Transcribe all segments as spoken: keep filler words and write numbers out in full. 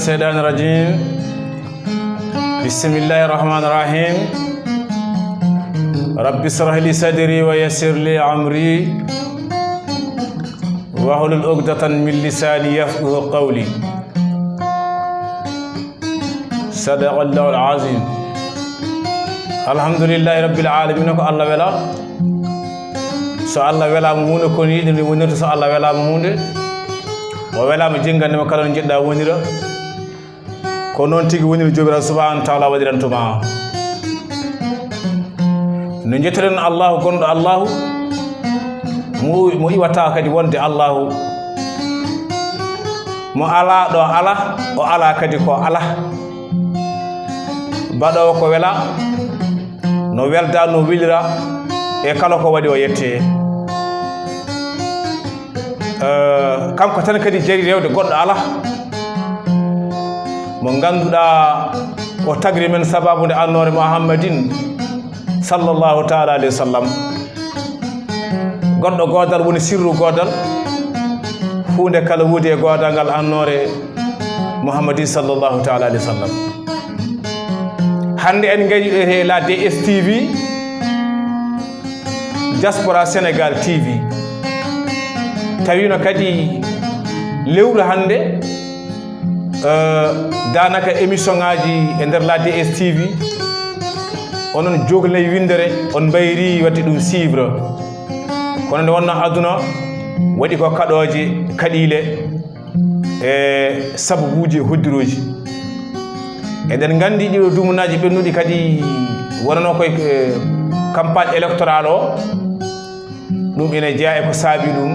الشيطان الرجيم. بسم الله الرحمن الرحيم. رب اشرح لي صدري ويسر لي أمري واحلل عقدة من لساني يفقهوا قولي. صدق الله العظيم. الحمد لله رب العالمين. Ko Allah wela. So Allah welaama huunde, ko ni yiɗi nde wonirta. So Allah welaama huunde, o welaama, jinngande ma kala no njiɗɗa wonira. Ko noon tigi woni no Joomiraaɗo Subhaanahu wa Taala waɗiranto ma. No njettoɗen Allahu, gonɗo Allahu, mo, mo iwata kadi wonde Allahu, mo alaa ɗo alaa, o alaa kadi ko alaa. Baɗoowo ko wela, no welda, no welira, e kala ko waɗi o yette. Eh, kanko tan kadi jari rewde, goɗɗo alaa. Mo ngannduɗaa o tagri men sababu nde annoore Muhammadin sallallahu taala alayhi wa sallam. Gonɗo goodal woni sirru goodal. Huunde kala wuudi e goodal ngal annoore Muhammadin sallallahu taala alayhi wa sallam. Hannde en ngari ɗo he la D S T V, Diaspora Sénégal T V. Tawino kadi lewru hannde, eh, daanaka émission ngaji e nder la D S T V, onon jogley winndere, on mbayri waɗde ɗum suivre. Kono nde wonno aduna waɗi ko kaɗooje, kaɗiile, e sababuuji e hoddirooji. Eɗen nganndi ɗiɗo dumunaaji ɓennuɗi kadi wonano koye, eh, campagne électorale o. Ɗum ina jeyaa e ko saabi ɗum.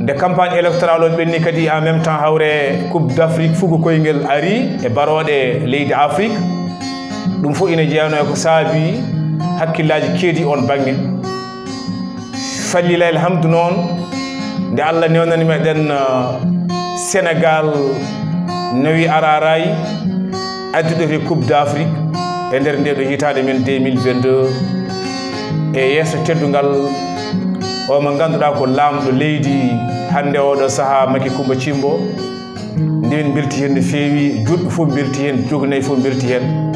Nde campagne électorale o ɓenni kadi, en même temps, hawre Coupe d'Afrique fugo koyngel ari e barooɗe leydi Afrique. Ɗum fof ina jeyanoo e ko saabi hakkillaaji keedi on bannge. Fallilahi alhamdu noon, nde Allah newnani meɗen, uh, Sénégal nawi araraay addude he Coupe d'Afrique e nder nde ɗo hitaande men deux mille vingt-deux, e yeeso teddungal o mo ngannduɗaa ko laamɗo leydi hannde oɗo sahaa, Macky Coumba Thimbo. Nde min mbelti heen no feewi, juutɓe fof mbelti heen, joginay fof mbelti heen.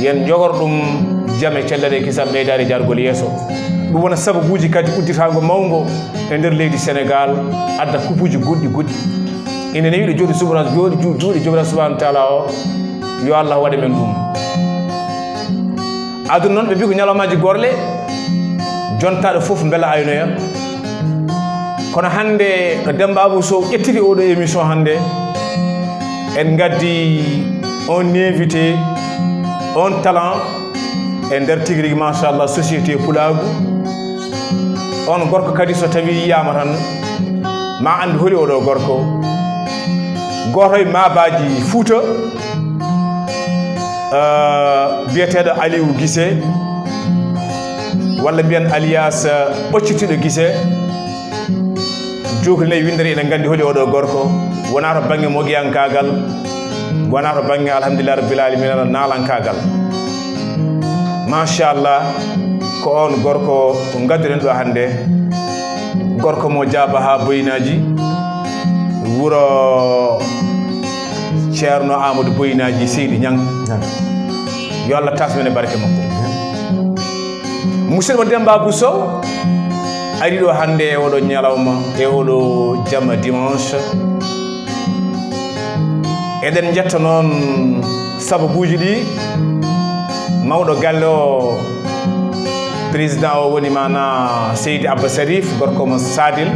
Yen njogor ɗum jam e cellal e kisal, ɓeydaade jaargol yeeso. Ɗum wona sababuuji kadi udditaango mawngo e nder leydi Sénégal, adda kupuuji goɗɗi goɗɗi. Ine newiɗo jooɗi subra-, jooɗi ju-, juuɗe Joomiraaɗo Subhaanahu wa Taala o, yo Allah waɗe men ɗum. Aduna noon, ɓe mbi ko ñalawmaaji gorle, jontaaɗo fof mbela aynoya. Kono hannde, ɗo Demba Abou Sow ƴettiri oɗo émission hannde, en ngaddi on invité, on talent e nder tigi rigi, machallah, société Pulaagu. On gorko kadi, so tawi yiyaama tan, ma anndu holi oɗo gorko. Gooto e maabaaji Fuuta, eh, biyeteeɗo Aliou Gissé, walla mbiyen alias, eh, ɓoccitiiɗo Gissé. Jookli nayi winndere, ina nganndi holi oɗo gorko. Wonaa to bannge mogiyankaagal, wonaa to bannge, alhamdulillah rabbil alamina, naalankaagal. Machallah, ko on gorko ko ngadduɗen ɗo hannde. Gorko mo jaaba haa Boynaaji, wuro Ceerno Amadou Boynaaji, Seydi Ñang. Yo Allah tas men e barke makko. Musidɗo Demba Abou Sow ari ɗo hannde e oɗo ñalawma, e oɗo jamma dimanche. Eɗen njetta noon sababuuji ɗi mawɗo galle o, président o woni mana Seydi Abba Sarif, gorko mo Sadil.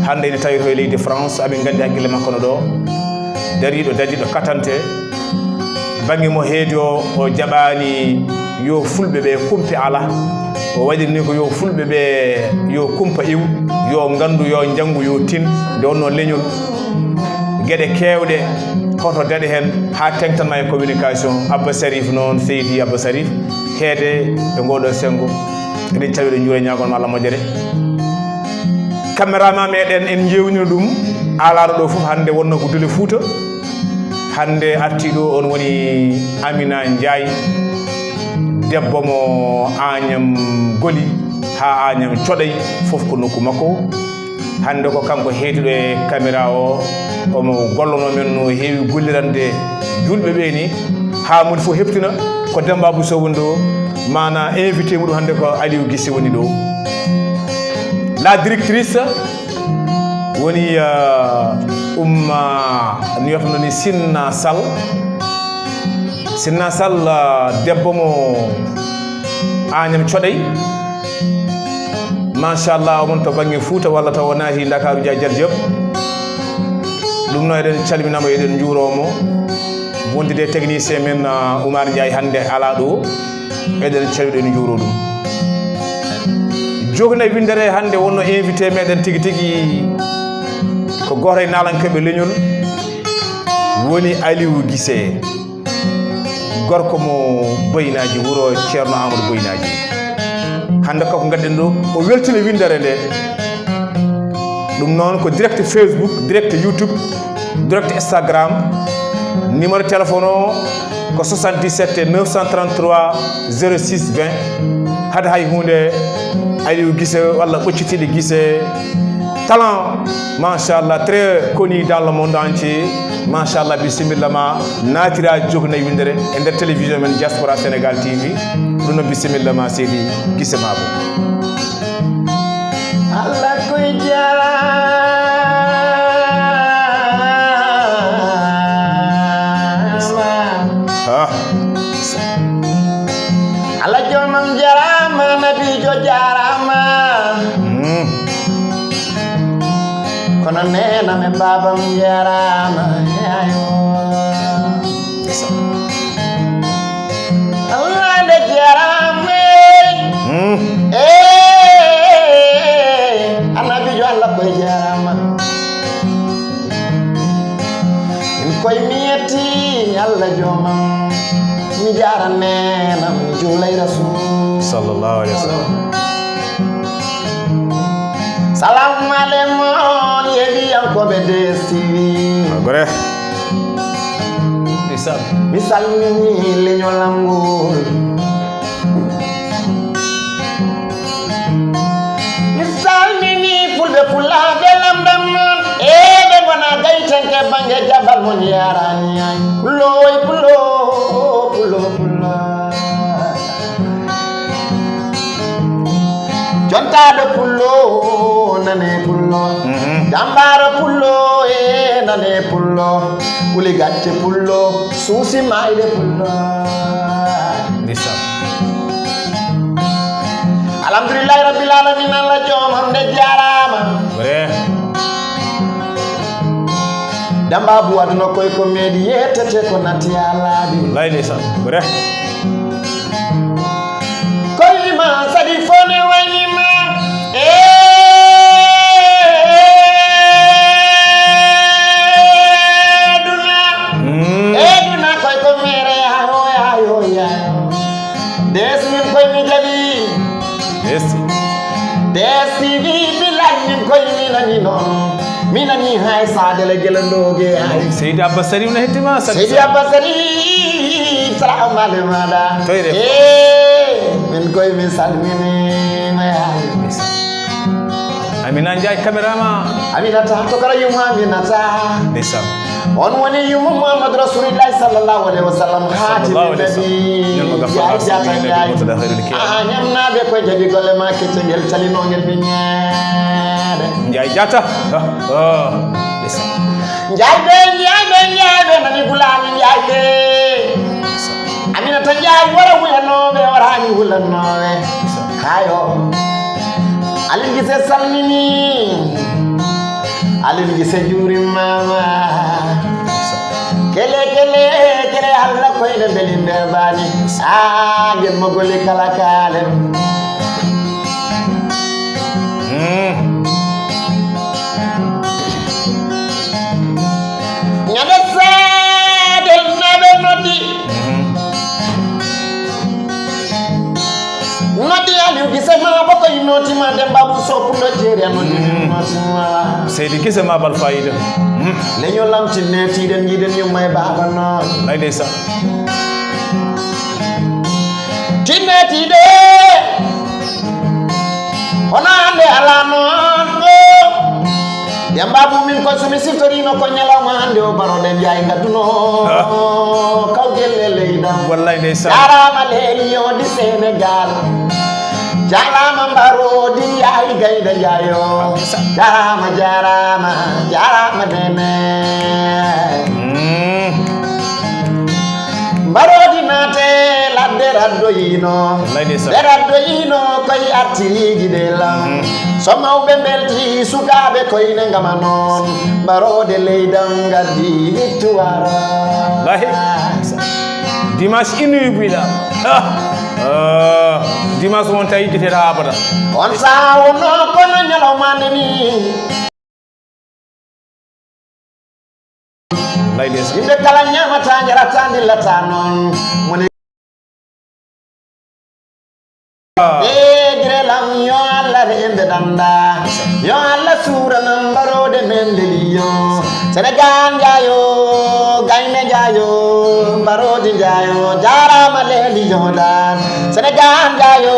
Hannde ene tawi to e leydi France, amin nganndi hakkille makko no ɗo. Dariiɗo, dadiiɗo katante. Bannge mo heedi o, o jaɓaani yo fulɓe ɓe kumpe alaa. O waɗiri ni ko yo fulɓe ɓe yo kumpa iw, yo nganndu, yo njanngu, yo tin. Nde wonnoo leñol, geɗe keewɗe, hoto daɗe heen haa teŋtanma e communication. Abba Sarif noon, Seydi Abba Sarif, heede e ngooɗo senngo. Eɗen cawi ɗo njuura ñaagol ma Allah moƴƴere. Caméraman meɗen, en njeewnino ɗum, alaa ɗo fof hannde wonnoo ko Dule Fuuta. Hannde artii ɗo on woni Amina Njaay, debbo mo Añam Goli haa Añam Coɗay, fof ko nokku makko. Hannde ko kanko heediiɗo e caméra o, omo gollonoo men no heewi gollirande juulɓe ɓee ni, haa moni fof heɓtina ko Demba Abou Sow woni ɗo, maana invité muɗum hannde ko Aliou Guissé woni ɗo. La directrice woni, euh, Umma, no wiyata noon ni, Sinna Sall. Sinna Sall, euh, debbo mo Agnam Coɗay. Machallah, omon to bannge Fuuta walla taw o naati Ndakaaru, Njaay Jar Diop. Ɗum noon eɗen calminamo, eɗen njuuroo mo. Wondude e technicien men, ah, Oumar Ndiaye hannde alaa ɗo. Eɗen calmina, eɗen njuuroo ɗum. Jokkana winndere hannde wonno invité meɗen tigi tigi ko gooto e naalankooɓe leñol woni Aliou Guissé. Gorko mo Boynaaji, wuro Ceerno Amadou Boynaaji. Hannde ko ko ngadden ɗo, o weltina winndere nde. Ɗum noon ko direct Facebook, direct YouTube, direct Instagram. Numéro téléphone o ko soixante-dix-sept neuf cent trente-trois zéro six vingt. Hade hay huunde, Aliou Guissé walla ɓoccitiiɗo Guissé. Talent, machallah, très connu dans le monde entier. Machallah, bisimilla ma, naatira jokkana winndere e nder télévision men Diaspora Sénégal T V. Ɗum noon, bisimilla ma, seydi Guissé Mabo. Allah koy jaaraama. Ah. Allah joomam jaaraama, nabiijo jaaraama. Mm. Kono neenam e baabam jaaraama, yaayo. Allah nde jaaraama. Mm. Eh, annabiijo Allah koy jaaraama. Min koy mi yetti Allah joomam, mi jaara neenam, mi juulay Rasul. Sallallahu alaihi wasallam. Salamu aleykum, yeɗiyankooɓe D S T V. Ah, gore. Ndeysaan. Mi salmini leñol am ngol. Mi salmini fulɓe fulaaɓe lamɗam noon. E ɓe ngona gaytenke bannge jabal mon yaarani ay. Pullo, oy pullo, pullo, pullo. Jontaaɗo pullo, nane pullo. Mhm. Jambaaro pullo, e nane pullo. Kuli gacce pullo, suusi maayde pullo. Ndeysaan. Alhamdulillahi rabbil alamin, Allah joomam nde jaaraama. Vrai. Damba bu aduna koy ko meedi yettete ko natti alaabi. Wallaay ndeysaan. Vrai. Koy ma sadi fone wayni ma. Eh, duna. Mm. Eh, duna koy ko mere aho aho ya. Des min koy mi jabi. Des. Des T V bilal min koy mi nani non. Mi nani hay sadele gelando ge hay. Seydi Abba Sarif no hettima. Seydi Abba Sarif, salamu aleykum ada. Toyre. Eh, min koy mi salmini ma hay. Amina Ndiaye, caméra ma. Aminata, to kala yumma Aminata. Ndeysaan. On woni yumma Muhammad Rasulillahi sallallahu alaihi wasallam. Hatimi nabi. Njaay Jaata Njaay. Ah, ñamnaaɓe ko jaɓi golle ma kecce ngel calinoongel mi ñaade. Njaay Jaata. Ah, ah. Njaay ɓe, Njaay ɓe, Njaay ɓe, nani gulaami Njaay ɓe. Aminata Njaay, wara wulanooɓe, waraani wulanooɓe. Hayo. Alin Gise salmini. Alin Gise juurimaama. Kele, kele, kele, Allah koyne mbeli nder baani. Ah, ngel mo goli kala kaalen. Mm. Ñande Saadel naɓe noddi. Mhm. Noddi Aliou Gise ma boko inoti ma Demba bu sopulo jeri anodi. Mm. Seydi Gise ma bal fayida. Mm. Leñol lam tinne tiɗen yiɗen yumma e baaba noon. Lay ndeysaan. Tinne tiɗe. Hono hannde alaa noon ɗo. Yamba mumin ko sumi siftorino ko ñalawma hande o baroɗe njaay ngadduno kawgelle leydam. Wallay ndeysaan. Jarama leeli yodi Sénégal. Jarama mbarodi yaay gayda njaayo. Jarama, jarama, jarama nene. Mm. Mbarodi naate ladde raddoyino. Wallay ndeysaan. Ɓe raddoyino koye artiriji ɗe lam. Mm. So mawɓe mbelti sukaaɓe koyne ngama noon. Mbarode leydam ngaddi victoire. Lahi. Dimanche inoubliable. Ah. Ah. Dimanche won tawi yejjitee abada. On saha wonno kono ñalawma nde ni. Lay ndeysaan. Yimɓe kala ñamata jarata ndillata noon. Mone. Ɓe gire lam yo Allah re'e mbe danda. Yo Allah suranam mbarode men leli yo. Senegal njayo, gayne njayo, mbarodi njayo, jarama leli yo dan. Senegal njayo,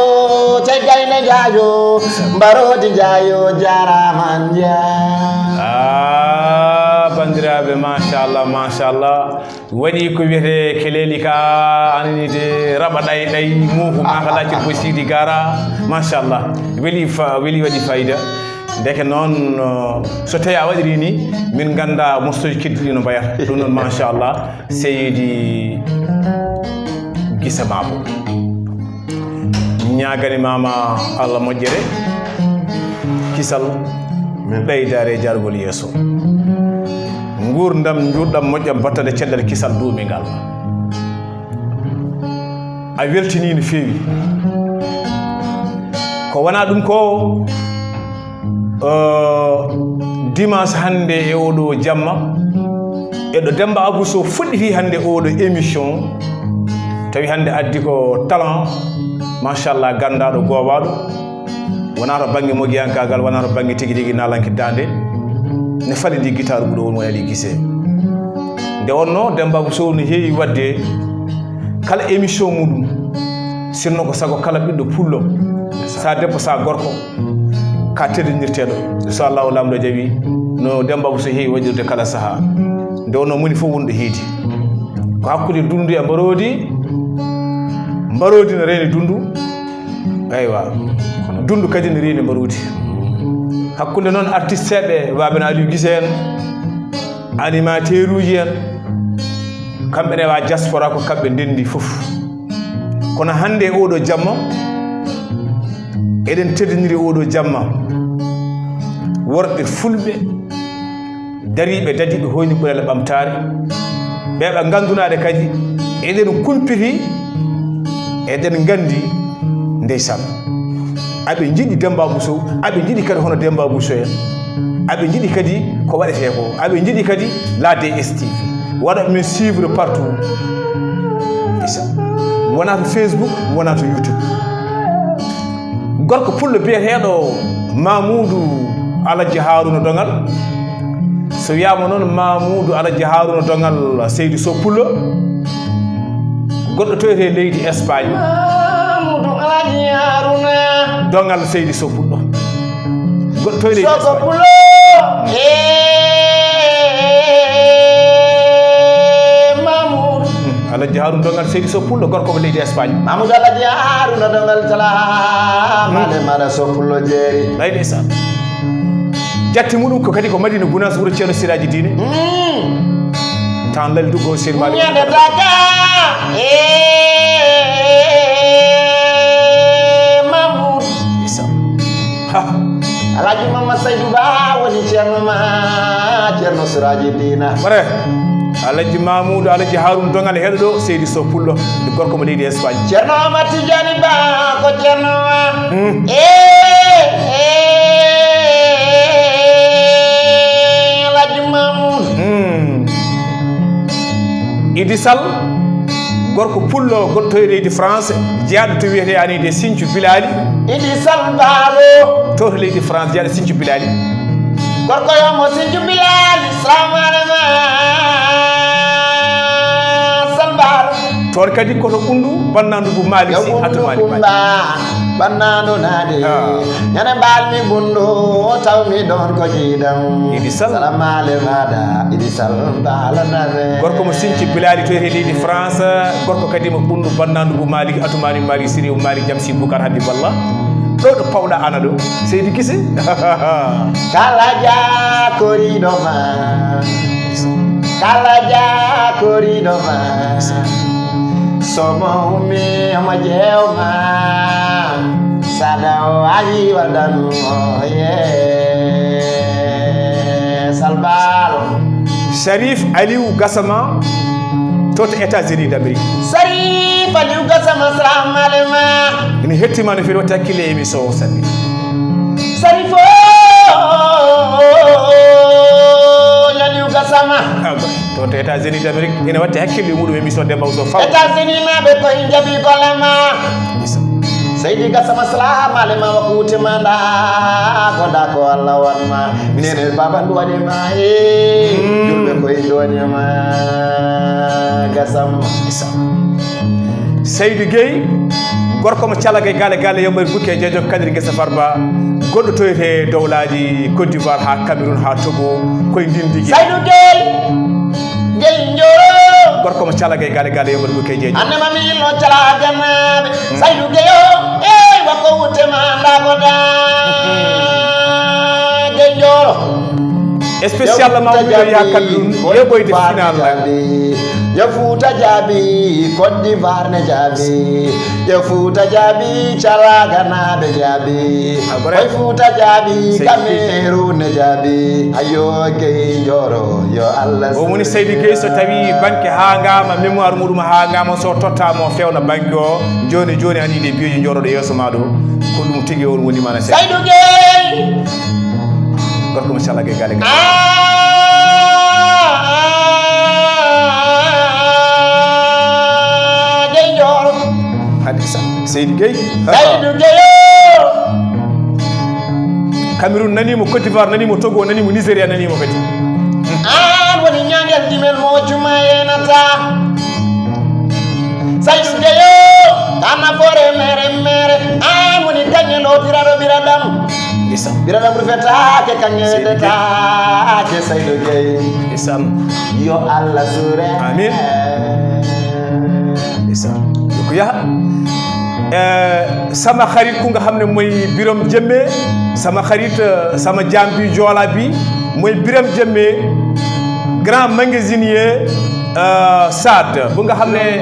te gayne njayo, mbarodi njayo, jarama njayo. Ah, bandiraɓe, machallah, machallah. Waɗi ko wiyetee keleeli ka, anani de raɓa ɗay ɗay, muufu ma ka laccir ko Sidi Gara. Machallah. Weli fa-, weli waɗi fayida. Ndeke noon, uh, so tawi a waɗiri ni, min ngannda moftooji keddiɗi no mbayata. Ɗum noon, machallah, seydi Gisa Mabo. Ñaagani mama Allah moƴƴere, kisal, ɓeydaare e jaargol yeeso. Nguurndam, njuurɗam, moƴƴam, battane, cellal, kisal, duumingal. A weltinii no feewi. Ko wonaa ɗum ko, uh, dimanche hannde e oɗo jamma, e ɗo Demba Abou Sow fuɗɗiti hannde oɗo émission, tawi hannde addi ko talent, machallah, ganndaaɗo, goowaaɗo. Wonaa to bannge mogiyankaagal, wonaa to bannge tigi tigi naalanke daande. Ne fali ndi gitaar ɓuɗo won woni Aliou Guissé. Nde wonno Demba Abou Sow no heewi waɗde kala émission muɗum. Sinno ko sago kala ɓiɗɗo pullo, sa debbo, sa gorko, ka teddinirteɗo. So Allahu Laamɗo jaɓi, no Demba Abou Sow heewi waɗirde kala saha. Nde wonno moni fof wonɗo heedi. Ko hakkunde dundu e mbaroodi, mbaroodi no reeni dundu. Eywa. Dundu kadi no reeni mbaroodi. Hakkunde noon artisteɓe, waɓe no Aliou Guissé en, animateur uji en, kamɓe ne wa diaspora ko kamɓe ndendi fof. Kono hannde e oɗo jamma, eɗen teddiniri oɗo jamma worɓe fulɓe, dariiɓe, dadiiɓe, hoyni ɓurel ɓamtaare. Ɓe ɓe nganndunaade kadi, eɗen kumpiti, eɗen nganndi, ndeysaan. Aɓe njiɗi Demba Abou Sow, aɓe njiɗi kadi hono Demba Abou Sow en. Aɓe njiɗi kadi ko waɗetee ko. Aɓe njiɗi kadi la D S T V. Waɗa min suivre partout. Ndeysaan. Wonaa to Facebook, wonaa to YouTube. Gorko pullo biyeteeɗo Mamoudou Alaji Haruna Dongal. So wiyaama noon Mamoudou Alaji Haruna Dongal Seydi Sow Pullo. Goɗɗo toyete leydi Espagne. Mamoudou Alaji Haruna. Dongal Seydi Sow Pullo. Goɗɗo toyete leydi Sow Espagne. Pullo. Eh, Mamoudou. Hmm. Alaji Haruna Dongal Seydi Sow Pullo, gorko ko leydi Espagne. Mamoudou Alaji Haruna Dongal Salam. Hmm. Mane mara Sow Pullo jeeri. Lay ndeysaan. Jatti muɗum ko kadi ko Madina Gunaas, wuro Ceerno Siraaji Diine. Mm. Tan lali duggo Seydi Malick. Ñande daga, eh, Mamoudou. Isa. Ha. Alhaji Mama Saydou Ba woni Ceerno ma, Ceerno Siraaji Diina. Bare. Alaji Mamoudou, Alaji Haruna Dongal heɗo ɗo, Seydi Sow Pullo, gorko mo leydi Espagne. Ceerno Ahmad Tidiane Ba ko Ceerno ma. Hmm. Eh, eh, Alaji Mamoudou. Hmm. Idi Sall, gorko pullo, goɗɗo to leydi France, jeyaaɗo to wiyetee ani de Sinthiou Bilali. Idi Sall Baalo. To to leydi France, jeyaaɗo Sinthiou Bilali. Gorko yo mo Sinthiou Bilali, salamu aleykum. Sall Baalo. Toon kadi koto ɓunndu bannandu bu Maalik Si Atu Maalik Maalik. Bannandu naade. Ñande mbaal mi ɓunndu taw mi ɗoon ko jiiɗam. Idi Sal. Salamaale maaɗa Idi Sal mbaala naade. Gorko mo Sinci Bilaali to e leydi France. Gorko kadi mo ɓunndu bannandu bu Maalik Atu Maalik Maalik Siri Maalik Jam Si Bukar Habib Allah. Ɗo ɗo pawɗa ana ɗo. Seydi Gise. Kala jakoriiɗo ma. Kala jakoriiɗo ma. Somo ummi omo jeewma. Sada o awi waɗan mo ye. Salbalo. Sharif Aliou Gassama to to États-Unis d'Amérique. Sharif Aliou Gassama, salam alema. Ina hettima no feewi, watta hakkille e émission o sanne. Sharif o Aliou Gassama. To to États-Unis d'Amérique ina watti hakkille e muɗum émission Demba Ousmane Fall. États-Unis naɓe koye jaɓi golle ma. Seydi Gassama, salam alema, wakkuute ma nda goda ko Allah wanma. Nene baba ndu waɗi ma e julɓe koye ndu waɗi ma. Gassama. Seydi Gueye, gorko mo Calaga e Gaale Gaale, Yombari Bukke e Jeejo Kadiri Gesa Farba, goɗɗo to e dowlaaji Côte d'Ivoire haa Cameroun haa Togo, koye ndin digi. Saydu Gueye, Gueye Njoro. Gorko mo Calaga e Gaale Gaale, Yombari Bukke e Jeejo. Annama mi ilno Calaga naaɓe. Saydu Gueye o, ey wakko wutte ma ndagoda. Gueye Njoro. Spécial ma wuro ya Cameroun yeɓoyde final. Yo Fuuta jaabi, Côte d'Ivoire ne jaabi. Yo Fuuta jaabi, Calaganaaɓe jaabi. Koy Fuuta jaabi, Cameroun ne jaabi. Ayo Gueye Njoro, yo Allah. O woni Seydi Gueye, so tawi banke haangama, mémoire muɗum haangama, so tottama o fewna banke o. Joni joni an yiɗi biyoji joroɗo yeeso ma ɗo. Ko ɗum tigi on woni mana Seydi. Saydu Gueye. Gorko mo Calaga e Gaale Gaale. Gueye Njoro. Hadisa Seydi Gueye. Saydu Gueye. Cameroun nanimo, Côte d'Ivoire nanimo, Togo nanimo, Nigeria nanimo kadi. An woni ñaŋel ɗimel mo juma yenata. Saydu Gueye o, ana fore mere mere. An woni kaŋŋe lotiraɗo ɓiraɗam. Ndisa. Ɓiraɗam rufetake kaŋŋe weddetake Saydu Gueye. Ndisa. Yo Allah sure. Amin. Ndisa. Ko yaha. Eh, sama xarit ku nga xam ne mooy Birom Jëmme, sama xarit, eh, sama jaam bi, Joola bi, mooy Biram Jëmme, grand magasinier, euh, Saad, bu nga xam ne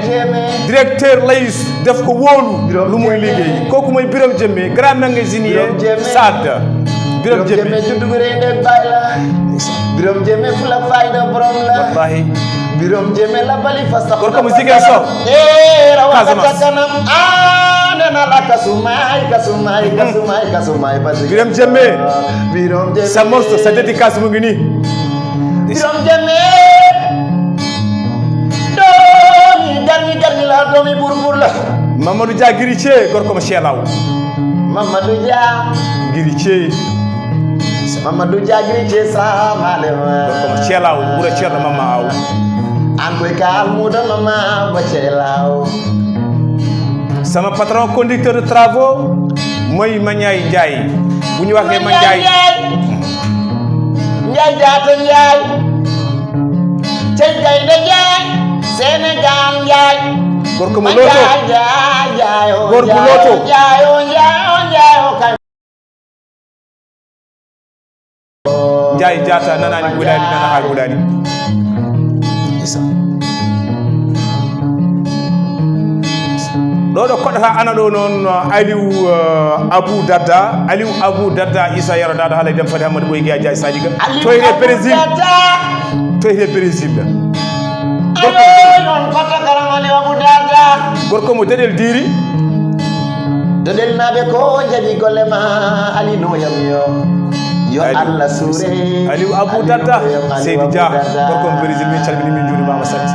directeur lay def ko wóolu lu muy liggéey. Kooku mooy Biram Jëmme, grand magasinier Saad. Biram Jëmme. Biram Jëmme fula fayda borom la. Wallahi. Birom Jëmme la bali fasta. Gorko mo Ziguinchor. Eh, rawa Casamance. Anena la kasumai, kasumai, kasumai, kasumai. Biram Jëmme. Biram Jëmme. Sa morceau, sa dédicace mu ngi nii. Biram Jëmme. Doomi garmi garmi la, doomi burbur la. Mamadou Dia Guiritier, gorko mo Cheikh Law. Mamadou Dia. Guiritier. Mamadou Dia Guiritier, salam aleykum. Gorko mo Cheikh Law, wuro Ceerno Mama Aw. An koy ka almuudo Mama Aw ba Cheikh Law. Sama patron conducteur de travaux mooy Mañaay Njaay. Bu ñu waxee Mañaay Njaay. Njaay Jaata Njaay. Cey Gaynde Njaay. Sénégal Njaay. Gorko mo Looto. Njaay Njaay. Gorko Looto. Njaay o Njaay o Njaay o kay. Njaay Jaata nanaani gulaani, nana haa gulaani. Ɗo ɗo koɗata ana ɗo noon Aliou, euh, Abou Darda, Aliou Abou Darda, Issa Yaro Dada, Halay Dem Fadi Hammadi Boy Guiya Diaye Sadiga. Toyre Brésil. Toyre Brésil. Gorko mo Deɗel Diiri. Doɗelnaaɓe ko jaɓi golle ma, Ali no yam yo. Yo Allah suure. Aliou Abou Darda, Seydi Dia, gorko mo Brésil, min calmini, min juuri mama Sadi.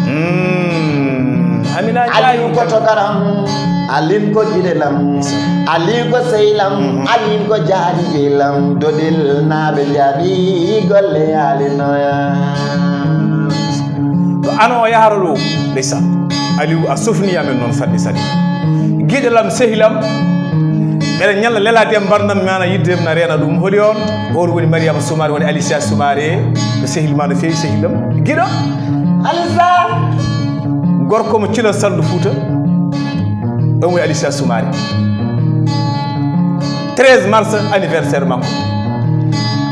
Mm, Amina Aliou ko tokaram, Alin ko giɗelam, Aliou ko seylam, Alin ko jaadijelam, doɗelnaaɓe jaɓi golle Ali no yam. Ano o yahara ɗo, ndeysan. Aliou, a sofni amen noon fadde sadi. Giɗo lam, sehi lam, mbeɗa ñalla lelaade e mbarndam, mi ana yidde na reena ɗum. Holi on? On woni Mariama Soumaré, woni Alicia Soumaré. Ko sehil ma no feewi, sehil lam. Giɗo? Alicia! Gorko mo Cilal Saldu Fouta. On woni Alicia Soumaré. Treize mars, anniversaire makko.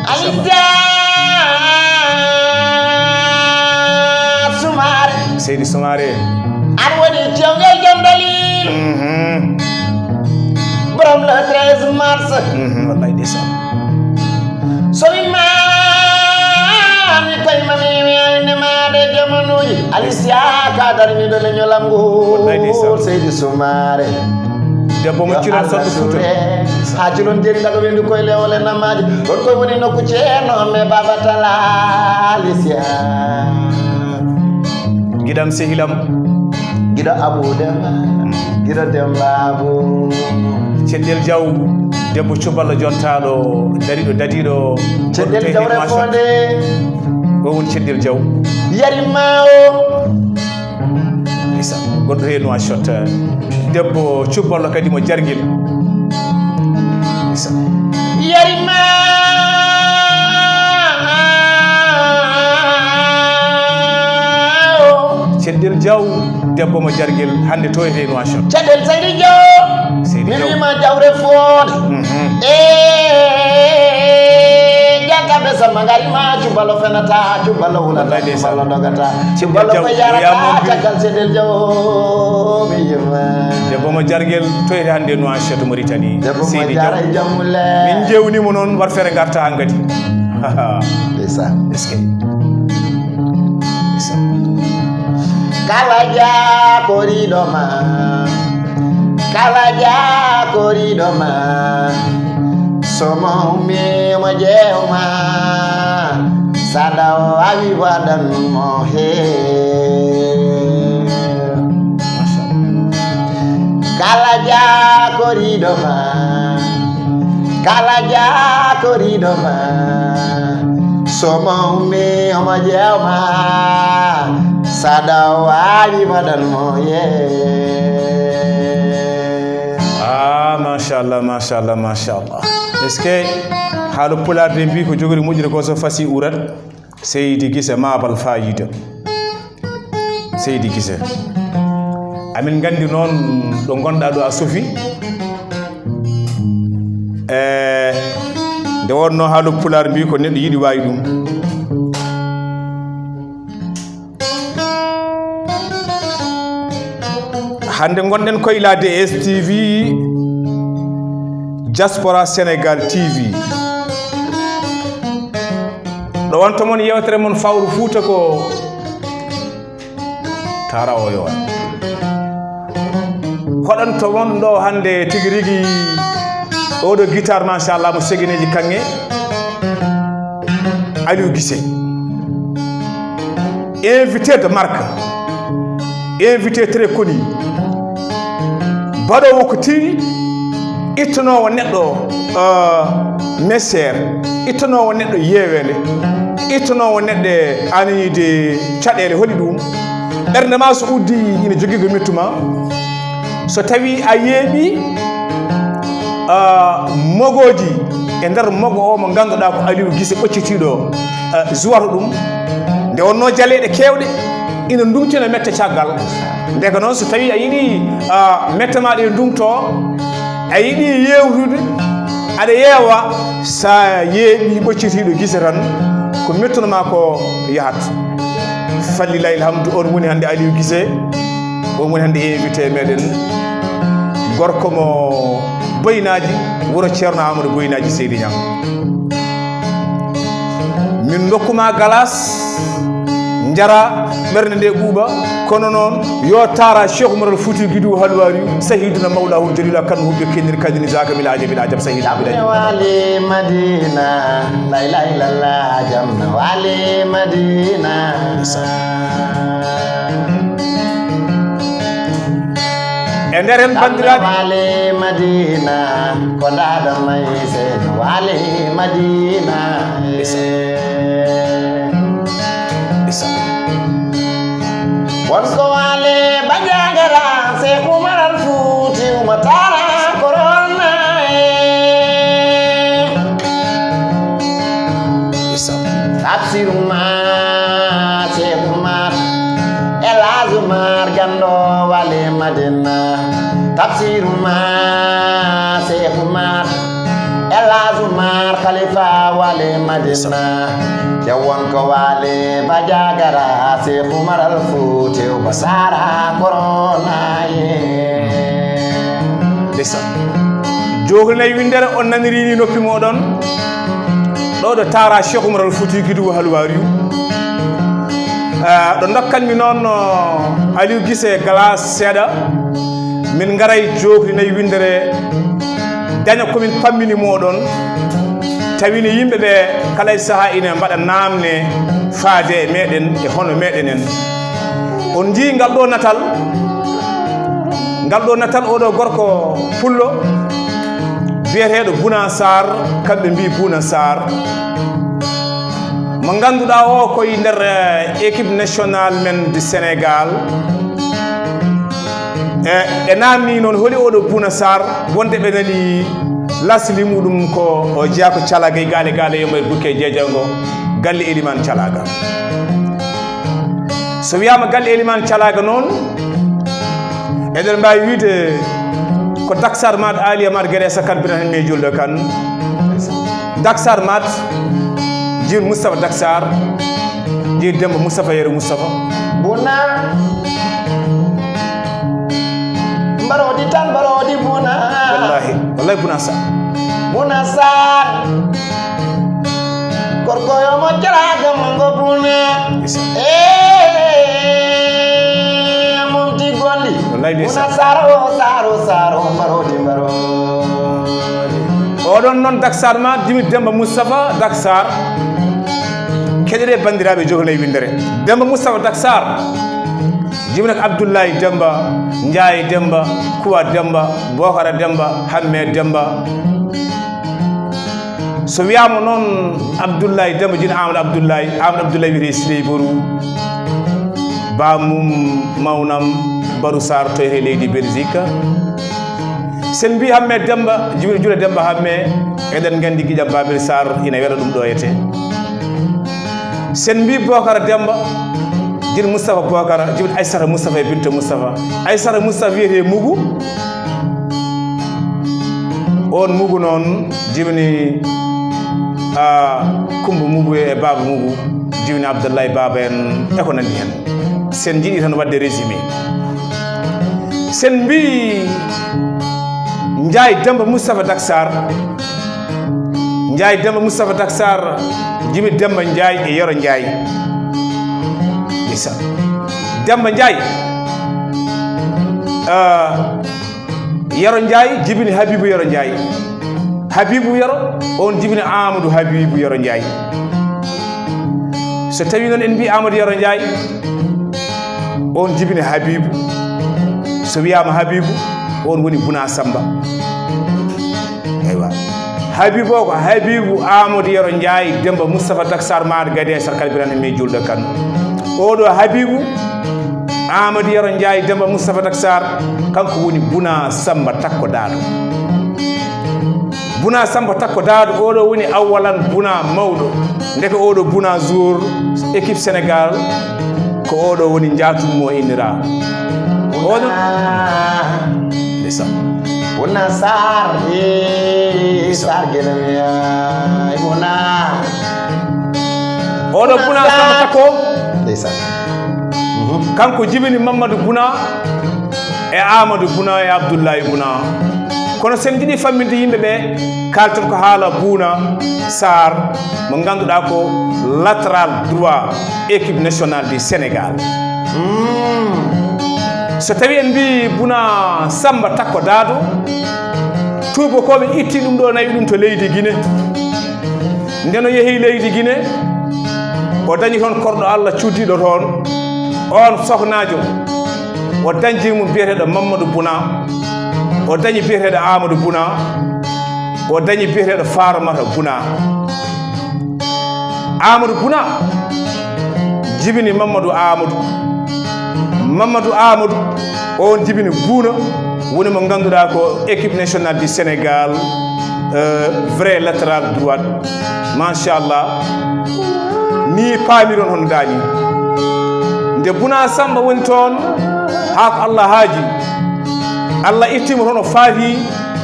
Alicia Soumaré. Seydi Soumaré. An woni jewngel jom dalil. Mhm. Borom le treize mars. Mhm, wallaay ndeysaan. So mi maami koye ma mi wiyayne maade jamanuuji. Alicia ka darniɗo leñolam ngol. Wallaay ndeysaan. Seydi Soumaré. Debbo mo Cilon Saldu Fouta. Ha Cilon Jeeri Dago Wendu koye Lewole Namaaji. Ɗon koye woni nokku Ceerno me Baba Talla Alicia. Giɗam, sehilam. Giɗo Abou Demba. Giɗo Demba Abou. Ceddel Diaw, debbo cuballo jontaaɗo, dariɗo, dadiɗo. Ceddel Diaw refonde. O woni Ceddel Diaw. Yari ma o. Isa, goɗɗo he Nouakchott, debbo cubballo kadi mo Jargel. Isa. Yari ma o. Ceddel Diaw, debbo mo Jargel, hannde to he Nouakchott. Ceddel Seydi Diaw. Seydi Diaw. Mi wima Diaw refonde. Mhm. E jaggaɓe Samba Ngari ma, cubballo fenata, cubballo hulata, wallaay ndeysaan. Cubballo dogata. Cubballo ko yarata caggal Ceddel Diaw, mi yima. Debbo mo Jargel, toyre hannde Nouakchott Mauritanie. Debbo mo Seydi Diaw. Jara e jammulle. Min jewnimo noon, war fere garta han kadi. Ndeysaan. Eskey. Ndeysaan. Kala jakoriɗo ma. Kala jakoriɗo ma, so mo ummi mo ƴeew ma, sada o awi waɗan mo he. Kala jakoriɗo ma, kala jakoriɗo ma, so mo ummi mo ƴeew ma, sada o awi waɗan mo he. Ah, machallah, machallah, machallah. Est-ce que haalo pulaar de mbi ko jogori moƴƴude ko so fasi urat? Seydi Gise Mabal Fayida. Seydi Gise. Amin nganndi noon ɗo ngonɗaa ɗo a sofi. E nde wonno haalo pulaar mbi ko neɗɗo yiɗi waawi ɗum. Hannde ngonɗen koye la D S T V, Diaspora Sénégal T V. Ɗo wonto mon yewtere mon Fawru Fuuta ko Tara o yo. Hoɗanto mon ɗo hannde tigi rigi oɗo guitare, machallah, mo segineji kaŋŋe, Aliou Guissé. Invité de marque, invité très connu, baɗoowo ko tiiɗi, ittanoowo neɗɗo, euh, mesere, ittanoowo neɗɗo yeeweende, ittanoowo neɗɗo ananiide caɗeele. Holi ɗum? Ɓernde ma so uddi ina jogii ko mettu ma. So tawi a yeeɓi, ah, mogooji e nder mogo o mo ngannduɗaa ko Aliou Guissé ɓoccitiiɗo, ah, juwata ɗum. Nde wonno jaleeɗe keewɗe ina ndumtina mette caggal. Ndeka noon so tawi a yiɗi, ah, mette ma ɗe ndumto, a yiɗi yewtude, aɗa yeewa, sa yeeɓi ɓoccitiiɗo Guissé tan, ko mettuno ma ko yahat. Fallilahi alhamdu, on woni hannde Aliou Guissé. On woni hannde invité meɗen, gorko mo Boynaaji, wuro Ceerno Amadou Boynaaji Seydi Ñaŋ. Min ndokkuma galas, njara, ɓernde nde ɓuuɓa, kono noon yo taara Cheikh Oumar Al Fouti Guidu Halwari, sahiduna mawlahul jalila kan hubbe kenir kadini zaka bila ajabil ajab sahid bila ajab. Wali Madina, la ilaha illallah, jamna wali Madina. E nder heen, banndiraaɓe, wali Madina, ko daada may seen wali Madina. Isa. Isa. Wonko waale Bajagara, Seeku Umar Al Fuuti Umar Taara Korona e. Tafsir Umar, Seeku Umar, El Hadj Umar, ganndo waale Madina. Tafsir Umar, Seeku Umar, El Hadj Umar, Khalifa waale Madina. Te wonko waale Bajagara, Seeku Umar Al Fuuti Umar Taara Korona e. Ndeysaan. Joohli nayi winndere on naniri ni noppi mooɗon. Ɗo ɗo taara Cheikh Umar Al Fuuti Gidugu Halwariyu. Ah, ɗo ndokkanmi noon, no, Aliou Gise Galas seeɗa. Min ngaray joohli nayi winndere daña ko min pammini mooɗon. Tawi ne yimɓe ɓe kala e sahaa ina mbaɗa naamne faade e meɗen e hono meɗen en. On njii ngal ɗo natal, ngal ɗo natal oɗo gorko pullo biyeteeɗo Buna Sarr, kamɓe mbii Buna Sarr. Mo ngannduɗaa o koye nder, eh, équipe nationale men du Sénégal. E, ɓe naamni noon holi oɗo Buna Sarr, wonde ɓe nani lasli muɗum ko o jeyaa ko Calaga e Gaale Gaale, yo mbayru bukke jeejango, galle Eliman Calaga. So wiyaama galle Eliman Calaga noon, eɗen mbaawi wiyde ko Daksar Maat, Aliya Maat, Gere Sakkan, Birahim e Julde Kan. Daksar Maat, jiwin Moustapha Daksar, jiwin Demba Moustapha, Yero Moustapha. Buna. Mbaroodi tan, mbaroodi Buna. Wallahi, wallahi Buna Sarr. Buna Sarr. Gorko yo mo jaraade mo ngo Buna. Ndeysaan. Eh, mum ti gondi. Wallahi ndeysaan. Buna Sarr o, Sarr o, Sarr o, mbaroodi, mbaroodi. Oɗon noon Daksar Maat, jiwin Demba Moustapha Daksar. Keɗoɗe banndiraaɓe joohli nayi winndere. Demba Moustapha Daksar. Jiwin ko Abdoulaye Demba, Ndiaye Demba, Kuwa Demba, Bokara Demba, Hamme Demba. So wiyaama noon Abdoulaye Demba, jiwin Amadou Abdoulaye, Amadou Abdoulaye wiyetee Siley Boru. Baamum mawnam Baru Sarr to e leydi Belgique. Sen mbii Hamme Demba, jiwin Jula Demba Hamme, eɗen nganndi giƴam Babel Sarr ina wela ɗum ɗo etee. Sen mbii Bokara Demba, jiwin Moustapha Bokara, jiwin Aissata Moustapha e Binta Moustapha. Aissata Moustapha wiyetee Mugu. On Mugu noon, jiwini, a, Kumba Mugu e Baaba Mugu, jiwini Abdoulaye Baaba en e ko nanndi heen. Sen njiɗi tan waɗde résumé. Sen mbii Ndiaye Demba Moustapha Daksar. Ndiaye Demba Moustapha Daksar, jiwini Demba Ndiaye e Yero Ndiaye. Ndeysaan. Demba Ndiaye, ah, Yero Ndiaye, jiwini Habibou Yero Ndiaye. Habibou Yero, on jiwini Amadou Habibou Yero Ndiaye. So tawii noon en mbii Amadou Yero Ndiaye, on jiwini Habibou. So wiyaama Habibou, on woni Buna Samba. Eywa. Habibou o ko Habibou Amadou Yero Ndiaye, Demba Moustapha Daksar Maat Gade Sarkal Birane mi Julde Kan. Oɗo Habibou Amadou Yero Ndiaye, Demba Moustapha Daksar, kanko woni Buna Samba Takko Daado. Buna Samba Takko Daado, oɗo woni awalan Buna mawɗo. Ndeke oɗo Buna jour équipe Sénégal, ko oɗo woni njaatum mo innira. Oɗo. Ndeysaan. Buna Sarr, eh, Sarr Guelem yaay, Buna. Oɗo Buna Samba Takko. Ndeysaan. Mhm. Kanko jibini Mamadou Buna e Amadou Buna e Abdoulaye Buna. Kono sen jiɗi famminde yimɓe ɓe, kalten ko haala Buna Sarr, mo ngannduɗaa ko latéral droit équipe nationale du Sénégal. Mm. So tawi en mbii Buna Samba Takko Daado, tuubakooɓe itti ɗum ɗo, nawi ɗum to leydi Guinée. Nden o yehi leydi Guinée, o dañi toon korɗo Allah cuddiɗo toon. On sohnaajo, o dañji mo biyeteeɗo Mamadou Buna, o dañi biyeteeɗo Amadou Buna, o dañi biyeteeɗo Farmata Buna. Amadou Buna jibini Mamadou Amadou. Mamadou Amadou, on jibini Bouna, woni mo ngannduɗaa ko équipe nationale du Sénégal, euh, vrai latéral droit. Machallah. Ni paamiron hono daani. Nde Bouna Samba woni toon, haa ko Allah haaji. Allah ittiimo toon o faafi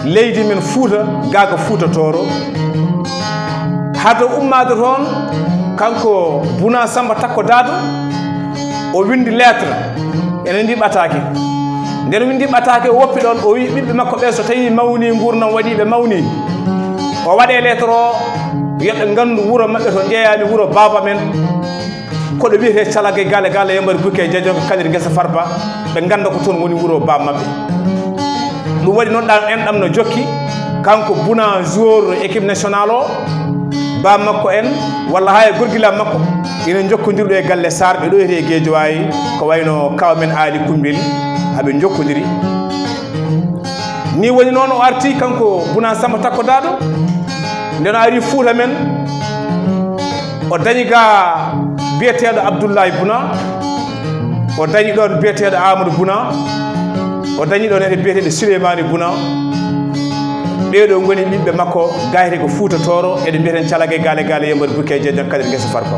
leydi men Fuuta, gaa ko Fuuta Tooro. Hade ummaade toon, kanko Bouna Samba Takko Daado, o winndi lettre, ene ndi ɓataake. Nden winndi ɓataake, o woppi ɗoon, o wi ɓiɓɓe makko ɓe, so tawii mawni, nguurndam waɗi ɓe mawni, o waɗe lettre o, yo ɓe nganndu wuro maɓɓe to njeyaani, wuro baaba men, ko ɗo wiyetee Calaga e Gaale Gaale, Yambar Bukke, Jajonka, Kalir, Ngesa Farba, ɓe ngannda ko toon woni wuro baaba maɓɓe. Ɗum waɗi noon, ɗam en ɗam no jokki, kanko Bouna, joueur équipe nationale o, baaba makko en, walla haa e gorgilaaɓe makko, ina njokkondiri ɗo e galle Sarr, ɓe ɗo wiyetee Guédiawaye, ko wayno kaaw men Aali Kumbil, aɓe njokkondiri. Ni woni noon o arti kanko Bouna Samba Takko Daado, nden o ari Fuuta men, o dañi ga biyeteeɗo Abdoulaye Bouna, o dañi ɗoon biyeteeɗo Amadou Bouna, o dañi ɗoon ene biyeteeɗo Souleymani Bouna. Ɓeeɗo ngoni ɓiɓɓe makko, gayte ko Fuuta Tooro, eɗen mbiyeten Calaga e Gaale Gaale, Yambar Bukke, Jajonka, Kalir, Ngesa Farba.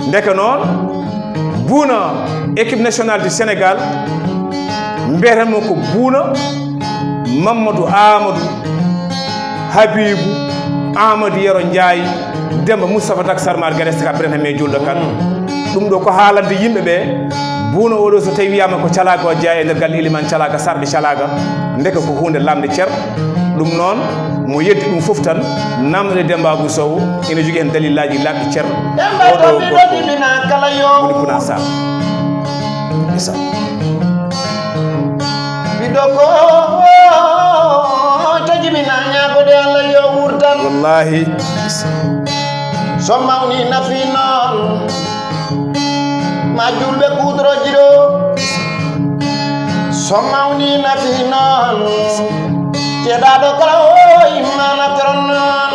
Ndeke noon, Bouna, équipe nationale du Sénégal, mbiyeten mo ko Bouna, Mamadou Amadou, Habibou, Amadou Yero Ndiaye, Demba Moustapha Taksar Mar Gares ka Birame Juulɗo Kan. Ɗum ɗo ko haalande yimɓe ɓe, Bouna oɗo so tawi wiyaama ko Calaga o jeyaa e nder galle Elimane Calaga, Sarɓe Calaga, ndeke ko huunde lamnde cer. Ɗum noon, mo yeddi ɗum fof tan, namdoɗe Demba Abou Sow, ina jogii heen dalillaaji laaɓɗi cer. Oɗo gorko woni Bouna Sarr. Ndeysaan. Ɓiɗɗo ko to jibina ñaagode Allah yo wurtan. Wallahi. So mawni nafi noon, ma julɓe kudroji ɗo. So mawni nafi noon, ceeɗaɗo kala o immana toron noon.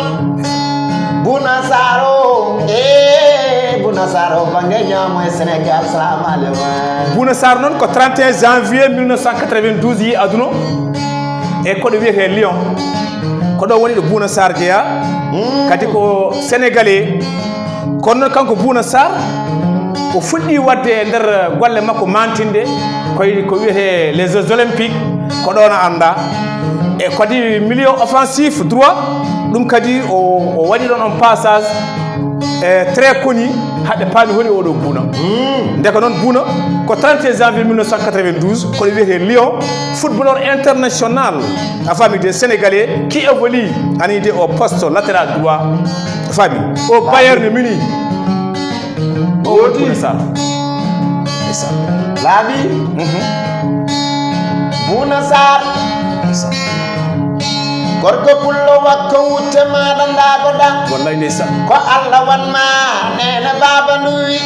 Bouna Sarr o, e Bouna Sarr o, bange ñaamo e Sénégal, salamu aleykum. Bouna Sarr noon ko trente et un janvier mille neuf cent quatre-vingt-douze yi aduna e koɗo wiyetee Lyon. Ko ɗo woni ɗo Bouna Sarr jeyaa. Kadi ko Sénégalais. Kono noon kanko Bouna Sarr, o fuɗɗi waɗde e nder golle makko mantinɗe, koye ko wiyetee les Jeux Olympiques, ko ɗoon o anndaa. E kadi milieu offensif droit, ɗum kadi o, o waɗi ɗoon on passage, e très connu, haɓe paami holi oɗo Bouna. Ndeke noon Bouna, ko trente et un janvier mille neuf cent quatre-vingt-douze, koɗo wiyetee Lyon, footballeur international, a faami de, Sénégalais, qui évolue, ani de, au poste latéral droit, a faami, au Bayern Munich. O woni Bouna Sarr. Ndeysaan. Laaɓi. Bouna Sarr. Ndeysaan. Gorko pullo wakko wutte maɗa ndagoɗa. Wallahi ndeysaan. Ko Allah wan ma nene baba nduwi.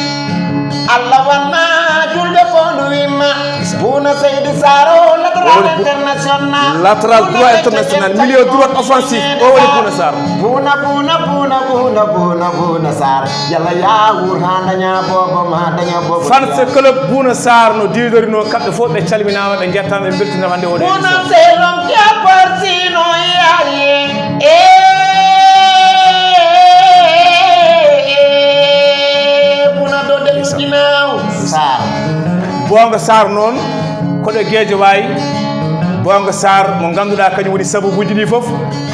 Allah wan ma julɓe fo nduwi ma. Bouna Seydi Sarr o latéral international. Latéral droit international, milieu droit offensif. O woni Bouna Sarr. Bouna, Bouna, Bouna, Bouna, Bouna, Bouna Sarr. Yalla ya wuur ha daña bobo ma, daña bobo. Fans club Bouna Sarr no diidorino, kamɓe fof ɓe calminaama, ɓe njettaama, ɓe mbeltinaama hannde oɗo Bouna émission. C'est l'homme qui a parti, non, yaye. Eh, eh, eh, Bouna Dodé Ndeysaan. Ginaaw. Sarr. Boonga Sarr noon, koɗo Guédiawaye. Boonga Sarr mo ngannduɗaa kañum woni sababuuji ɗi fof,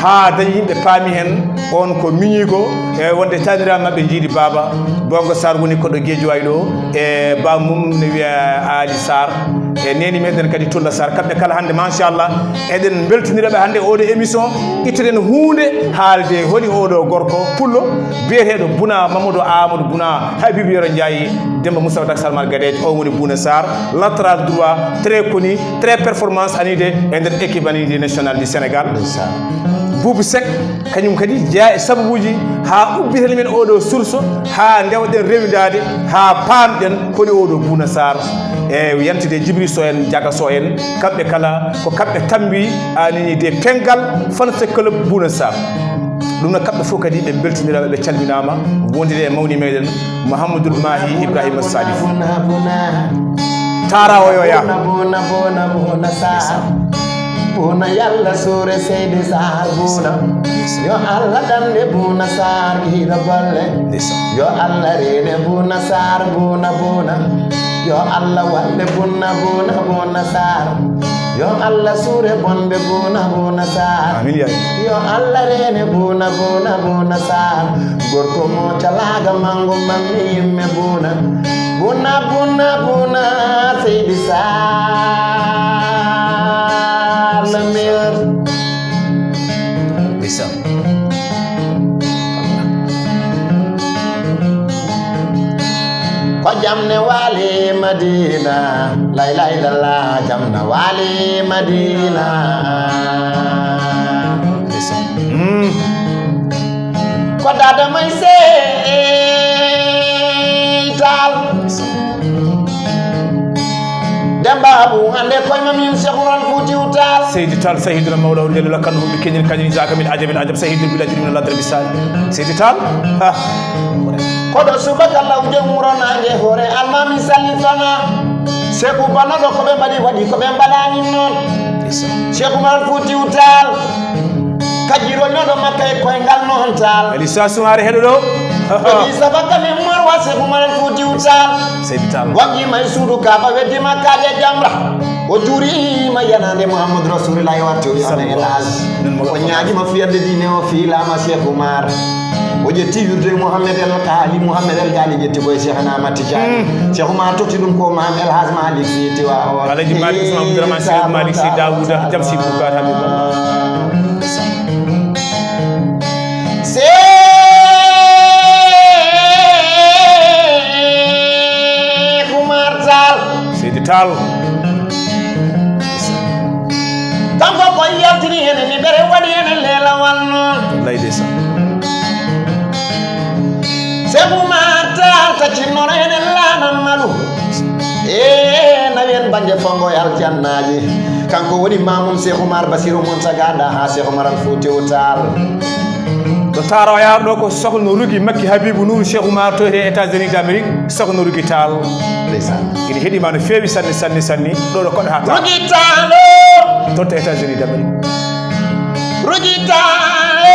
haa dañi yimɓe paami heen on ko miñiiko, e wonde taaniraaɓe maɓɓe njiidi baaba. Boonga Sarr woni koɗo Guédiawaye ɗo, e ba mum ne wiya Aali Sarr, e neeni meɗen kadi Tulla Sarr. Kamɓe kala hannde, machallah, eɗen mbeltinira ɓe hannde oɗo émission, ittuɗen huunde haalde holi oɗo gorko pullo biyeteeɗo Bouna Mamadou Amadou Bouna Habibou Yero Ndiaye, Demba Moustapha Taksar Mar Gadeejo, o woni Bouna Sarr, latéral droit, très connu, très performance, anide e nder équipe anide nationale du Sénégal. Ndeysaan. Boubou Seck, kañum kadi jeyaa e sababuuji haa ubbiten men oɗo source, haa ndewɗen rewindaade, haa paamɗen holi oɗo Bouna Sarr. E yantude Djibril Sow en, Diaga Sow en, kamɓe kala ko kamɓe tambi anide pengal fans club Bouna Sarr. Ɗum no kamɓe fof kadi ɓe mbeltiniraama, ɓe calminaama, wondude e mawni meɗen Mouhamadoul Mahi Ibrahima Salif. Bouna, Bouna, Bouna. Tara o yo ya. Buna, buna, buna, buna, Sarr. Buna, yalla suure Seydi Sarr, buna. Yo Allah dande buna Sarr, hiɗo golle. Yo Allah rene buna Sarr, buna, buna. Yo Allah walle buna, buna, buna, Sarr. Yo Allah suure bonɓe buna, buna, Sarr. Amin, ya. Yo Allah rene buna, buna, buna, Sarr. Gorko mo calaga mango manni yimme buna. Buna, buna, buna, Seydi Sarr, le meilleur. Listen. Ko jam ne wali Madina, lay lay la la, jam na wali Madina. Listen. Mm. Ko dada may sey tal. Demba Abu, hande koy ma min Cheikh Oumar Foutiyou Tall. Seydi Tall, Seydi Mawla Wuri Jalla Kanu, bi kenyin kanyin zaka min ajabin ajab, Seydi Bila Jiri min Ladra Bisal. Seydi Tall, ha. Koɗo subaka law jom wuro nange hoore, almami salli fana. Seku bana ɗo ko ɓe mbaɗi waɗi ko ɓe mbaɗani noon. Cheikh Oumar Foutiyou Tall. Kajiro ñoɗo makka e koyngal noon Tall. Elisa Soumaré heɗo ɗo. Elisa bakka min marwa Cheikh Oumar Foutiyou Tall. Seydi Tall. Waggi may suudu Kaaba weddi makka e jamra. O juurima yanande Mouhamadou Rasoulillah e wattu yo amen elage. O ñaaƴima fiyande diine o fiilama Cheikh Oumar. O ƴetti wirde Mouhamed El Kali, Mouhamed El Kali ƴetti koye Cheikh Ahmad Tidiane. Mm. Cheikh Oumar totti ɗum ko Mame El Hadj Malick Sy Tiwa o. Alhaji Malick Sy, Abdourahmane Sy, Malick Sy, Daouda, Jam Sy, Boubacar, Habibullah. Cheikh Oumar Tall. Seydi Tall. Kanko ko yaltini hene ni ɓere waɗi hene leelawal noon. Wallahi ndeysaan. Cheikh Oumar Tall taccinnono hene laana malu. E nawi en bannge fongo e aljannaji. Kanko woni mamum Cheikh Oumar Bassirou Mountaga Daha Cheikh Oumar Al Foutiyou Tall. To Taro yaar ɗo ko sohno Rugi Makki Habibou Nour Cheikh Oumar to e États-Unis d'Amérique, sohno Rugi Tall. Ndeysaan. Ina heɗima no feewi sanne, sanne, sanne. Ɗo ɗo koɗo ha Taro. Rugi Tall o. Toon to États-Unis d'Amérique. Rugi Tall e.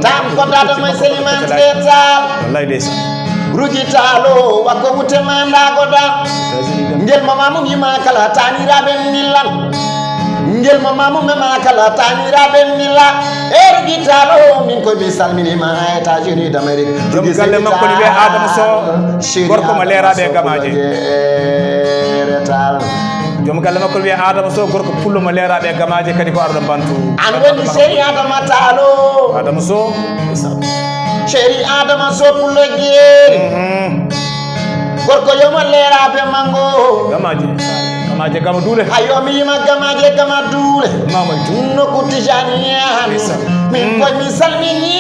Tan ko dada may Selimane Tall. Wallahi ndeysaan. Rugi Tall o, wakko wute ma ndagoda. États-Unis d'Amérique. Ngel mo mamum yima kala taniraɓe millan. Ngel mo mamum mema kala taniraɓe milla. E Rugi Tall o, min koye mi salminima ha États-Unis d'Amérique. Joom galle makko ne wiye Adama Sow, gorko mo leeraɓe e gamaje. Joom galle makko ne wiye Adama Sow, gorko pullo mo leeraɓe e gamaje, kadi ko arɗo Bantu. An woni Seri Adama Tall o. Adama Sow. Seri Adama Sow pullo jeeri. Mhm. Gorko yo mo leeraɓe mango. Gamaje. Gamaje gama duule. Ayo mi yima gamaje gama duule. Mama tu. Nokku Tijani yani. Ndeysaan. Min koye mi salmini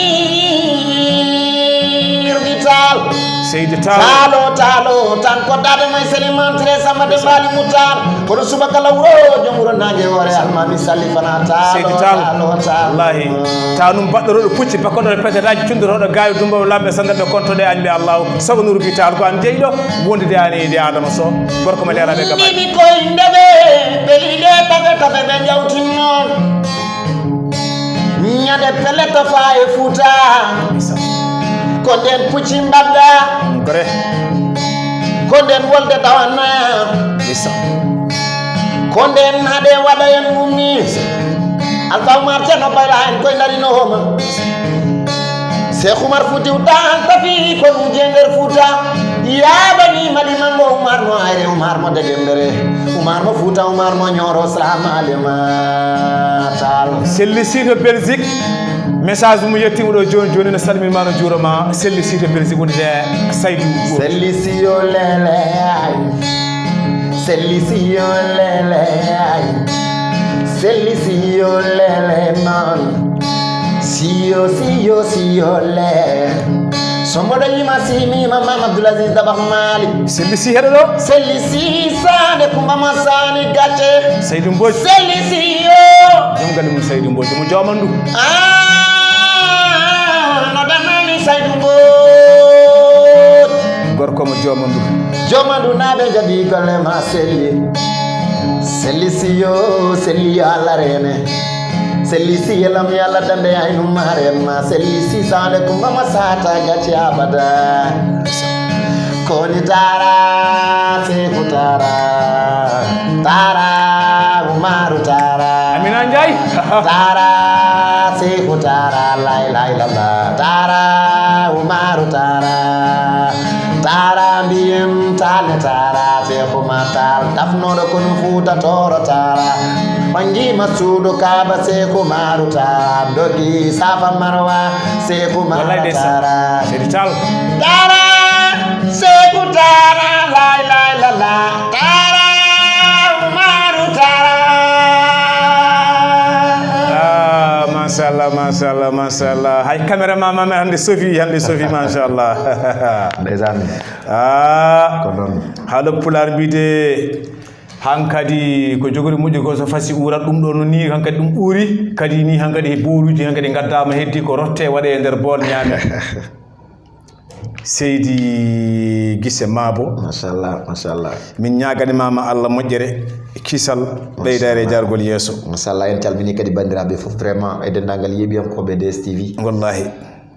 Rugi Tall. Seydi Tall. Tall o, Tall o, tan ko dada may Selimane Touré Samba de Bali Moutar. Kono subaka law wuro, joom wuro nange hoore, almami salli fana Tall o, Seydi Tall. Tall o, Tall o. Wallahi. Tanum baɗɗoroɗo pucci, bakkoɗo petataji, cundotoɗo gaayo, dumbo lamɓe, sandaɓe, kontoɗe, añɓe Allahu. Sohno Rugi Tall ko an jeyɗo, wondude an e Idi Adama Sow, gorko mo leeraɓe gamaji. Nini koye ndeɓe, ɓe liɗe tafe tafe ɓe jawtin noon. Ñande pele tafa e Fuuta. Ko nden pucci mbadda. Vrai. Ko nden wolde ɗawanna. Ndeysaan. Ko nden haɗe waɗa en mumni. Alpha Oumar Ceerno Bayla en koye darino homa. Cheikh Oumar Foutiyou Tall tafi ko ɗum je nder Fuuta. Yabani mali mango Oumar mo Ayre, Oumar mo Degembere, Oumar mo Fuuta, Oumar mo Ñooro, Salam Alema Tall. Selli Sy to Belgique. Message mum yettima ɗo joni joni, no salminma, no juurama. Selli Sy to Belgique woni de Saydou Gourou. Selli Sy yo lele ay. Selli Sy yo lele ay. Selli Sy yo lele noon. Siyo, siyo, siyo le. So mboɗo yima simima Mam Abdoul Aziz Dabakh Malick. Selli Sy heɗo ɗo. Selli Sy Sane Kumba Masani Gacce. Seydou Mbodj. Selli Sy yo. Joom galle mum Seydou Mbodj, mo jomandu. Ah, no danani Seydou Mbodj. Gorko mo jooma ndu. Jooma ndu naaɓe jaɓi golle ma selli. Selli si yo, selli yo Allah reene. Selli si yelam yo Allah dande ay num ma reen ma. Selli si sande kumba ma sata gacce abada. Koni tara, seku tara. Tara, Umaru tara. Amina Njaay. Tara, seku tara, la ilaha illallah. Tara, Umaru tara. Tara, mbiyem tale tara, seku ma tal. Dafnoɗo kono fuuta toro tara. Ɓangi ma suudu kaba seku maru tara. Dogi safa marwa seku maru tara. Seydi Tall. Tara, seku tara, la ilaha illallah. Tara, Umaru tara. Ah, machallah, machallah, machallah. Hay caméra ma, ma, ma, hande sofi, hande sofi, machallah. Ndeysaan. Ah, ko noon. Haala Pulaar mbiyde, hankadi ko jogori moƴƴo ko so fasi uurat ɗum ɗo no ni hankadi ɗum uuri, kadi ni hankadi he booluuji hankadi ngaddaama heddi ko rotte waɗe e nder bool ñaame. Seydi Gise Maabo. Machallah, machallah. Min ñaaganimaama Allah moƴƴere, kisal, ɓeydaare e jaargol yeeso. Machallah, en calmini kadi banndiraaɓe fof vraiment e denndaangal yeeɓiyankooɓe D S T V. Wallahi.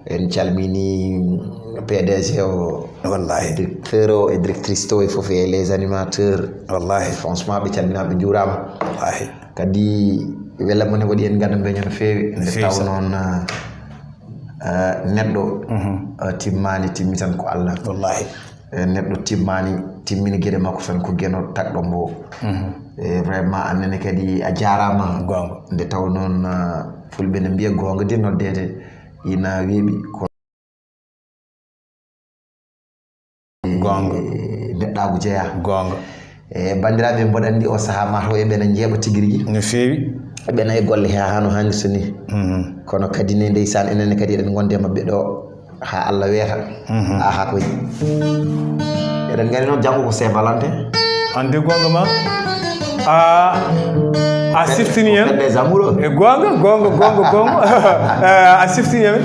En calmini P D G o. Wallahi. Directeur o e directrice to e fof e les animateurs. Wallahi. Franchement, ɓe calminaama, ɓe njuuraama. Wallahi. Kadi wela mo ne waɗi en nganndu mbeño no feewi. No feewi. Nde taw noon, ah, neɗɗo, mhm, ah, timmaani, timmi tan ko Allah. Wallahi. Eh, neɗɗo timmaani, timmini geɗe makko tan ko geno tagɗo mbo. Mhm. Eh, vraiment, annene kadi a jaaraama. Goonga. Nde taw noon, ah, fulɓe ne mbiya goonga de noddeede ina weeɓi. Ko goonga. Eh, neɗɗaagu jeyaa. Goonga. E banndiraaɓe, mboɗo anndi o sahaa mataw eɓena njeeɓa tigi rigi. No feewi. Eɓena e golle he haa no haanirta ni. Mhm. Kono kadi ne ndeysaan enen kadi eɗen ngondi e maɓɓe ɗo haa Allah weeta. Mhm. Aha koy. Eɗen ngari noon janngo ko Saint Valentin. Anndi goonga ma. A, a siftini en. Fête des amoureux. E goonga, goonga, goonga, goonga. Eh, a siftini en.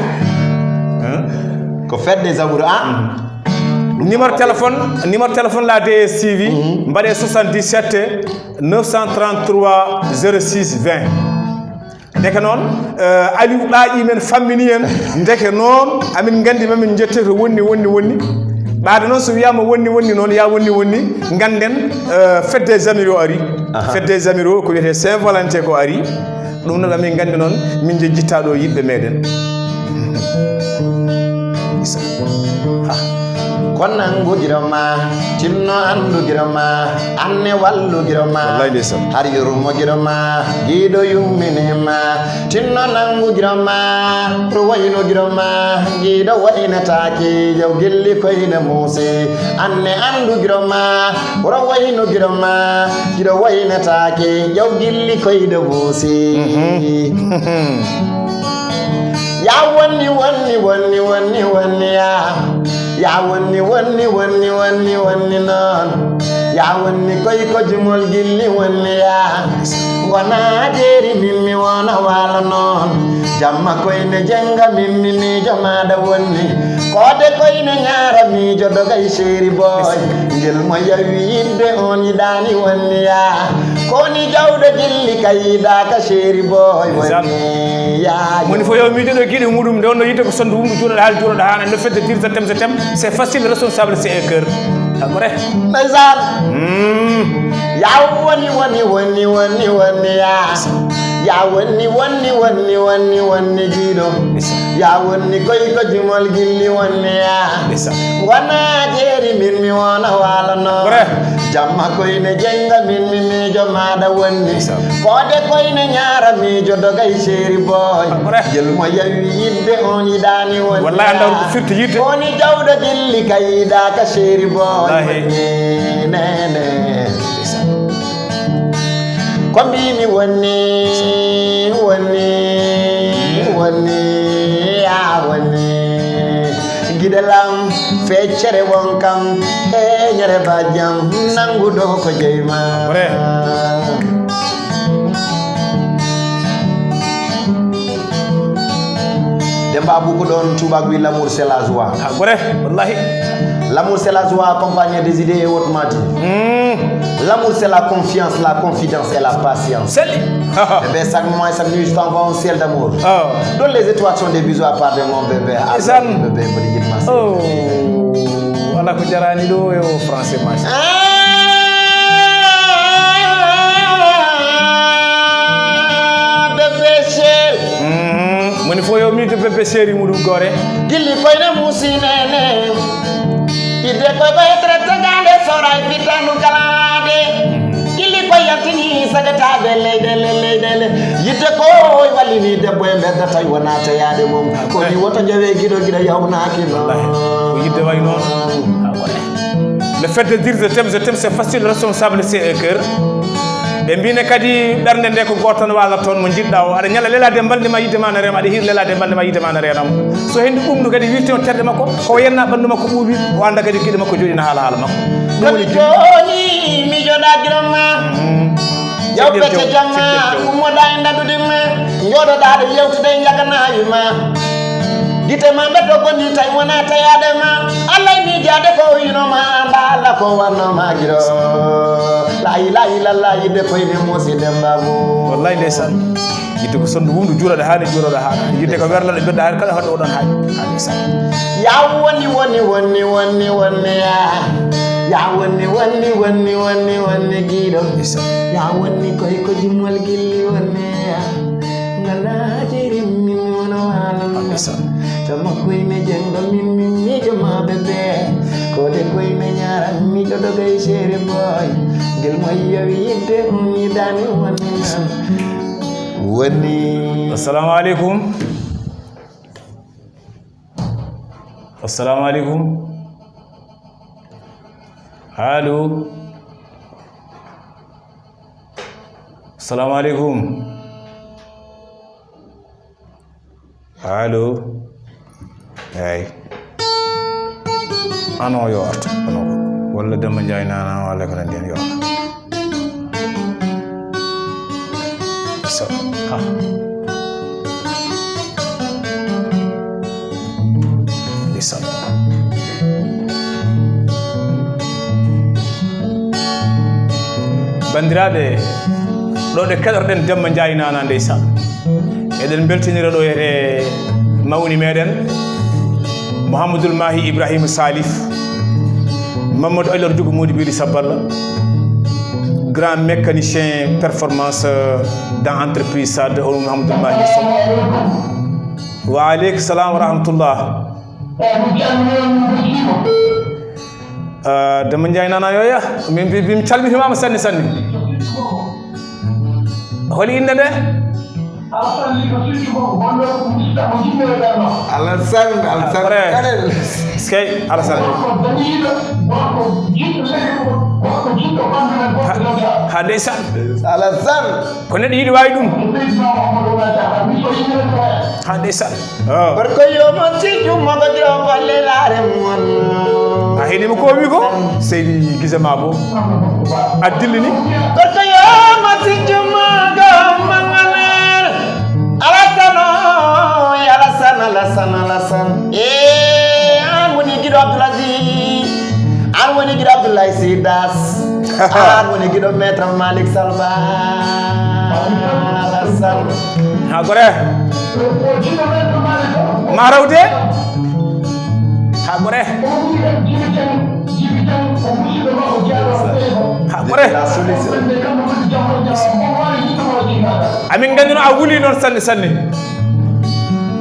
Hein? Ko fête des amoureux, ah? Mhm. Numéro téléphone, numéro téléphone la D S T V, mhm, mbaɗe soixante-dix-sept neuf cent trente-trois zéro six vingt. Ndeke noon, eh, Aliou ɗaaƴi men, fammini en. Ndeke noon, amin nganndi mamin njette to wonni, wonni, wonni. Ɓaade noon, so wiyaama wonni, wonni noon, ya wonni, wonni, ngannden, eh, fête des amoureux o ari. Aha. Fête des amoureux o, ko wiyetee Saint Valentin ko ari. Ɗum noon, amin nganndi noon, min njejjitta ɗo yiɗɓe meɗen. Isa. Ha. Ko nanngugiro ma, tinno anndugiro ma, anne wallugiro ma. Wallaay ndeysaan. Har yurmogiro ma, giiɗo yummini ma. Tinno nanngugiro ma, ro waynugiro ma, giiɗo waynataake, jaw gilli koyne muusi. Anne anndugiro ma, ro waynugiro ma, giiɗo waynataake, jaw gilli koyne muusi. Mhm. Ya wonni, wonni, wonni, wonni, wonni, ya. Ya wonni, wonni, wonni, wonni, wonni noon. Ya wonni koy ko jumol gilli wonni ya. Ngona jeeri min mi wona wala noon. Jamma koy ne jenga min mi miijo maada wonni. Koode koy ne ñaara miijo dogay seeri boy. Ngel mo yawi yidde on yiɗaani wonni ya. Koni jawɗo jilli kay yiɗaaka seeri boy wonni ya. Moni fo yo miijo ɗo giɗo muɗum nde on no yidde ko sondu wumɗo juuɗoɗo haali juuɗoɗo haana no fedde dix septembre septembre. C'est facile, responsable, c'est un cœur. Hakore. Ndeysaan. Mm. Ya woni, woni, woni, woni, woni, ya. Ya woni, woni, woni, woni, woni, jiiɗo. Ya woni, koy ko jumol gilli woni, ya. Ngona jeeri min mi wona wala noon. Hakore. Jamma koy ne jenga min mi miijo maada wonni. Koode koy ne ñaara miijo dogay seeri boy. Hakore. Jel mo yawi yidde on yiɗaani wonni. Wallaay, anndaa ko firti yiɗde. Woni jawɗo jilli kay yiɗaaka seeri boy. Wallaahi. Wonni nene. Ko mbimi wonni, wonni, wonni, ya wonni. Giɗelam, feccere won kam, heñere bajjam, nanguɗo ko jeyma. Vrai. Demba Abou ko ɗon tubaak wi l'amour c'est la joie. Ha, gore, wallahi. L'amour, c'est la joie accompagnée des idées et autres, m'a dit. L'amour, c'est la confiance, la confidence et la patience. Seli. Eh bien, chaque mois, chaque nuit, je t'envoie un ciel d'amour. Dont les étoiles sont des bisous à part de mon bébé. Ndeysaan. Bébé, bébé, bébé, ma chérie. Oh, ala ko jarani ɗo e o français, machin. Ah, bébé chéri. Moni fof yo miijo bébé chéri muɗum gore. Gilli koyne musinene. Idde koy koye traite gande soray fitanu galade. Gilli koy yaltini sagataɓe leyɗele leyɗele. Yidde koy wallini debbo e mbedda tawi wona teyade mum. Koni woto jawe giɗo giɗo yawnaki non. Ko yidde way noon. Le fait de dire je t'aime, je t'aime, c'est facile, responsable, c'est un cœur. Ɓe mbine kadi ɓernde nde ko gooto tan waalata toon mo njiɗɗa o. Aɗa ñalla lelade balɗe ma yidde ma na reema, aɗa hiir lelade balɗe ma yidde ma na reenama. So hendu ɓumdu kadi wirti on terɗe makko, ko yenna ɓandu makko ɓuuɓi, o anda kadi giɗo makko jooɗi na haala haala makko. Ɗum woni joni miijoɗa giɗo ma. Yaw pecce jamma, ummoɗa e ndaɗude ma, jooɗoɗa ɗo yewtude e jaganawi ma. Gite ma ɓe to goni tawi wona tayade ma. Allah e miijade ko yino ma, anda Allah ko wanno ma giɗo. La ilaha illallah, yidde koyne musidɗo babu. Wallahi ndeysaan. Yidde ko sondu wumdu juuroɗo haani juuroɗo haana. Yidde ko werlaɗo mbedda haani kala hoɗo oɗon haani. Haani sa. Ya woni, woni, woni, woni, woni, ya. Ya woni, woni, woni, woni, woni, giɗo. Ndeysaan. Ya woni koy ko jumol gilli woni, ya. Ngana jirim min wono halal. Haani sa. Tama koy me jengɗo min, min miijo ma bébé. Ko de koy me ñaran miijo dogay chéri boy. Gel mo yawi yidde, mi dani woni. Woni. Assalamu aleykum. Assalamu aleykum. Allo. Assalamu aleykum. Allo. Eyi. Ano yo artu. Ano. Walla Demba Njaay nana walla ko nanndi hen yo. So, ha. Listen. Banndiraaɓe, ɗo ɗe keɗotoɗen Demba Njaay nana ndeysaan. Eɗen mbeltinira ɗo e mawni meɗen, Mouhamadoul Mahi Ibrahima Salif, Mamadou Aylor Diouf Mody Bili Saballa, grand mécanicien performance dans entreprise sad o Mouhamadoul Mahi Sow. Wa aleykum salam wa rahmatullah. Ah, Demba Njaay nana yoya. Min, min, min calmitimama sanne sanne. Holi innde nde? Alassane, Alassane Kanel. Kay, Alassane. Ha, ha ndeysaan. Alassane. Ko neɗɗo yiɗi waawi ɗum. Ha ndeysaan. Oh. Gorko yo mo tijju mo ko jogo lelare mon. A heɗima ko wi ko? Seydi Gise ma bo. A dillini? Gorko yo mo tijju mo ko manganer. Alassane o, Alassane, Alassane, Alassane. Eh, an woni giɗo Abdoul Aziz. An woni giɗo Abdoulaye Sy Das. An woni giɗo Maître Malick Salba. Alassane. Ha gore. Ma rawde. Ha gore. Ha gore. Amin nganndi no a wuli noon sanne sanne.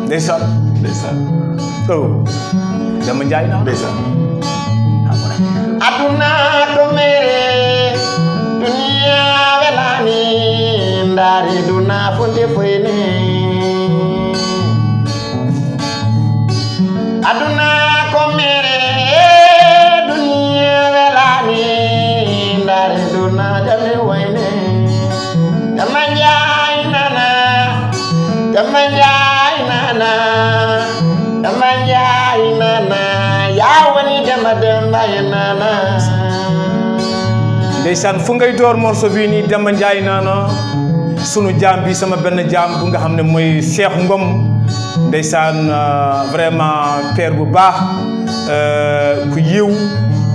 Ndeysaan. Ndeysaan. To. Demba Njaay na. Ndeysaan. Aduna ko mere, duniya welani, ndaari duna fonde foyne. Aduna ko mere, duniya welani, ndaari duna jame wayne. Demba Njaay nana, Demba Njaay nana, Demba Njaay nana, ya woni Demba, Demba e nana. Ndeysaan, fu ngay door morceau bi ni Demba Njaay nana, sunu jaam bi, sama benn jaam bu nga xam ne mooy Cheikh Ngom. Ndeysaan, euh, vraiment père bu baax. Euh, ko yiw,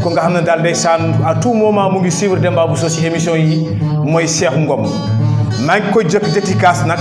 ko nga xam ne daal ndeysaan, à tout moment mu ngi suivre Demba Bousso si émission yi, mooy Cheikh Ngom. Maa ngi koy jëkk dédicace nag,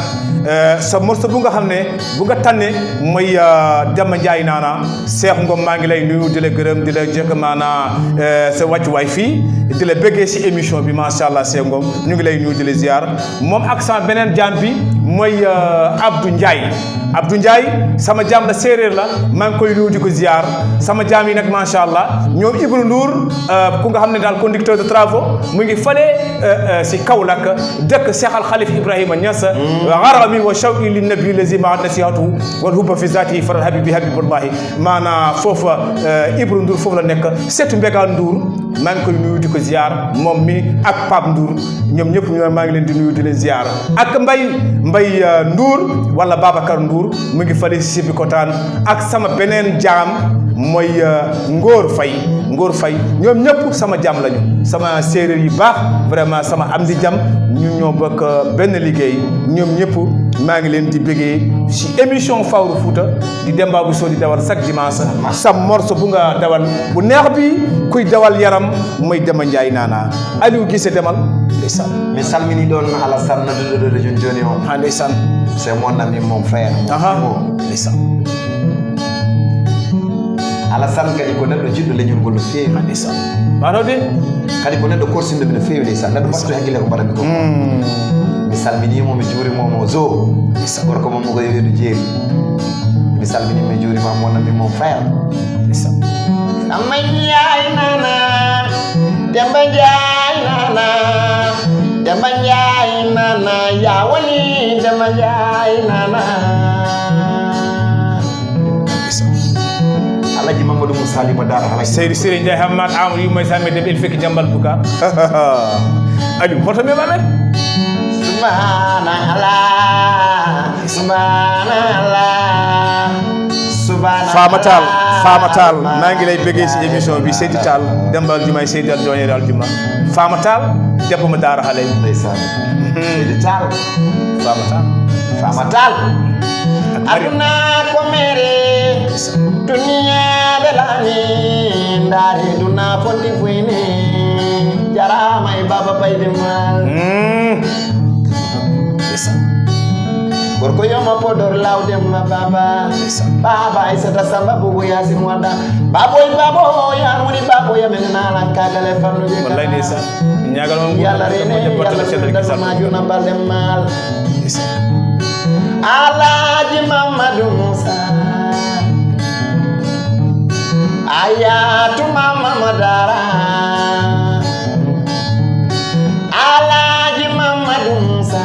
euh, sa morceau bu nga xam ne bu nga tànnee mooy, euh, Demba Ndiaye Nana. Cheikh Ngom, maa ngi lay nuyu, di la gërëm, di la jëkk maanaa, euh, sa wàccuwaay fii, di la bëggee si émission bi, macha allah. Cheikh Ngom, ñu ngi lay nuyu, di la ziar, moom ak sama beneen jaam bi mooy, euh, Abdou Ndiaye. Abdou Ndiaye sama jaam la, séeréer la, maa ngi koy nuyu, di ko ziar. Sama jaam yi nag, macha allah, ñoom Ibou Ndour, euh, ku nga xam ne daal conducteur de travaux, mu ngi fale, euh, euh, si Kaolack, dëkk Cheikh Al Khalif Ibrahima Niass. Wa gharami wa shawqi lin nabi lazi maat nasihatu wal hubba fi zati faral habibi habibullahi. Maanaa foofa, euh, Ibou Ndour foofu la nekk, seetu Mbégaan Ndour, maa ngi koy nuyu, di ko ziar, moom mi ak Pape Ndour, ñoom ñëpp ñoo, maa ngi leen di nuyu, di leen ziar. Ak Mbaye, Mbaye, euh, Ndour wala Babacar Ndour, mu ngi fale si Sébikotane, ak sama beneen jaam mooy, euh, Ngor Faye. Ngor Faye, ñoom ñëpp sama jaam lañu, sama séeréer yu baax, vraiment sama am di jàmm, ñu ñoo bokk, euh, benn liggéey. Ñoom ñëpp maa ngi leen di bëggee si émission Fawru Fouta, di Demba Bousso di dawal chaque dimanche. Sa morceau bu nga dawal bu neex bi, kuy dawal yaram mooy Demba Ndiaye Nana. Aliou Guissé, demal. Ndeysaan. Mi salmini ɗon Alassane, nodduɗo ɗo jooni jooni o. Ha, ndeysaan. C'est mon ami, mon frère. Aha. Mo. Ndeysaan. Alassane kadi ko neɗɗo jiɗɗo leñol ngol no feewi. Ha, ndeysaan. Mano de. Kadi ko neɗɗo korsinɗo mi no feewi, ndeysaan. Neɗɗo wattu hakkille ko mbaɗanmi ko. Mm. Mi salminiimo, mi juurimomo, Zo. Ndeysaan. Gorko mo mo koye weedu jeeri. Mi salmini, mi juurima, mon ami, mon frère. Ndeysaan. Amma Njaay Nana, Demba Njaay Nana, Demba Njaay Nana, ya woni Demba Njaay Nana. Alhaji Mamadou Moussa Lima Dara Alhaji. Seydi Siré Ndiaye Hammat Amadou Yumma Samé Dem El Feki Jambal Bouka. Aliou, hoto mi mamen. Subhanallah, subhanallah, subhanallah. Fama Tall, Fama Tall, maa ngi lay bëggee si émission bi, Seydi Tall, Demba Aljuma, Seydi Aljuma, Aljuma. Fama Tall, debbo mo Daara Haley. Ndeysaan. Mhm. Seydi Tall. Fama Tall. Fama Tall. Ak Mariam. Aduna ko mere, duniya belani, ndaari duna fondi fuyni. Jarama e Baba Bayde Mal. Mm. Ndeysaan. Gorko yoma Podor lawde ma Baba. Ndeysaan. Baba Aissata Samba Bobo Yacine Wada. Baboy, baboy, an woni baboy amen, nalan ka gale fannude. Wallaay, ndeysaan. Ñaagal ma Yalla rene, Yalla sunu dal ma juna balde mal. Ndeysaan. Alhaji Mamadou Moussa. Ayatu Mama Madara. Alhaji Mamadou Moussa.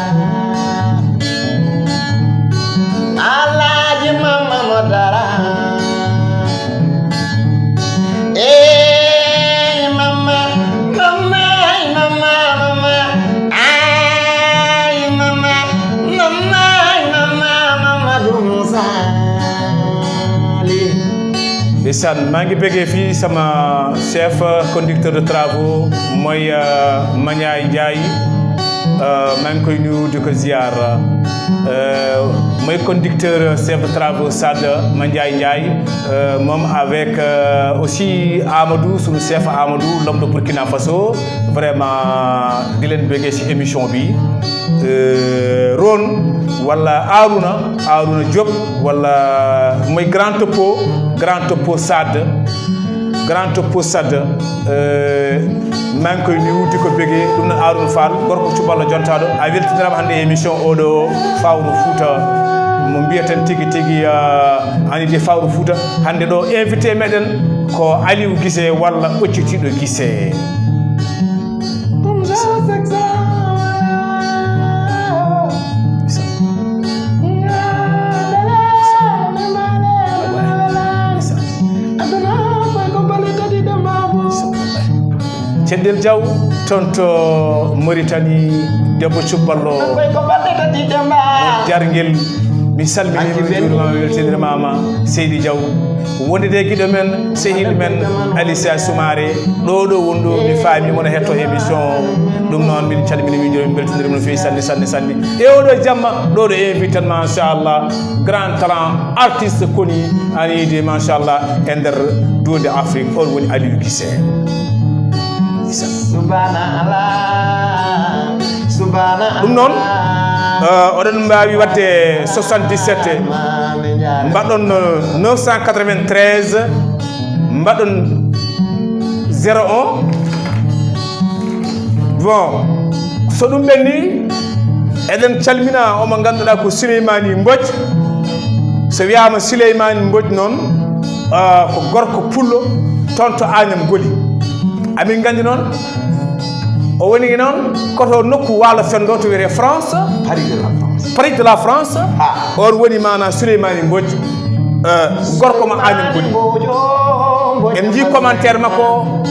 Alhaji Mama Madara. Ey, mama, mama, ay, mama, mama. Ay, mama, mama, ay, mama, mama, ɗum sali. Ndeysaan, maa ngi bëggee fii sama chef, euh, conducteur de travaux, mooy, euh, Mañaay Njaay. Euh, maa ngi koy nuyu, di ko ziar. Euh, mooy conducteur, chef de travaux SAD, Mandiaye Ndiaye. Euh, moom avec, euh, aussi Amadou, sunu chef Amadou, l'homme de Burkina Faso. Vraiment, di leen bëggee si émission bi. Euh, Ron, wala Aruna, Aruna Diop, wala mooy grand topo, grand topo SAD. Grand topo SAD, euh, maa ngi koy nuyu, di ko bëggee, ɗum no Arouna Fall, gorko cuballo jontaaɗo. A weltiniraama hannde e émission oɗo Fawru Fouta, mo mbiyeten tigi tigi, euh, ani de Fawru Fouta. Hannde ɗo invité meɗen ko Aliou Guissé walla ɓoccitiiɗo Guissé. Ceddel Diaw, toon to Mauritanie, debbo cubballo, jarngel. Mi salminiima, mi juuriima, mi weltiniima ma, Seydi Diaw. Wondude e giɗo men, sehil men, Alicia Soumaré. Ɗo ɗo woni ɗo, mi faami wona hetto émission o. Ɗum noon, min calmini, min njuuri, min mbeltondiri no feewi sanne, sanne, sanne. E oɗo jamma, ɗo ɗo invité, machallah, grand talent, artiste connu, aniide, machallah, e nder duunde Afrique, on woni Aliou Guissé. Subhanallah, subhanallah. Ɗum noon, eh, oɗon mbaawi waɗde soixante-dix-sept, mbaɗon, eh, neuf cent quatre-vingt-treize, mbaɗon zéro un. Bon, so ɗum ɓenni, eɗen calmina omo ngannduɗaa ko Souleymani Mbodj. So wiyaama Souleymani Mbodj noon, ah, ko gorko pullo, toon to Agnam Goli. Amin nganndi noon, o woni noon ko to nokku waalo fenndo to wiyetee France. Paris de la France. Paris de la France. Ha. On woni maana Souleymani Mbodj, eh, gorko mo Agnam Goli. En njii commentaire makko,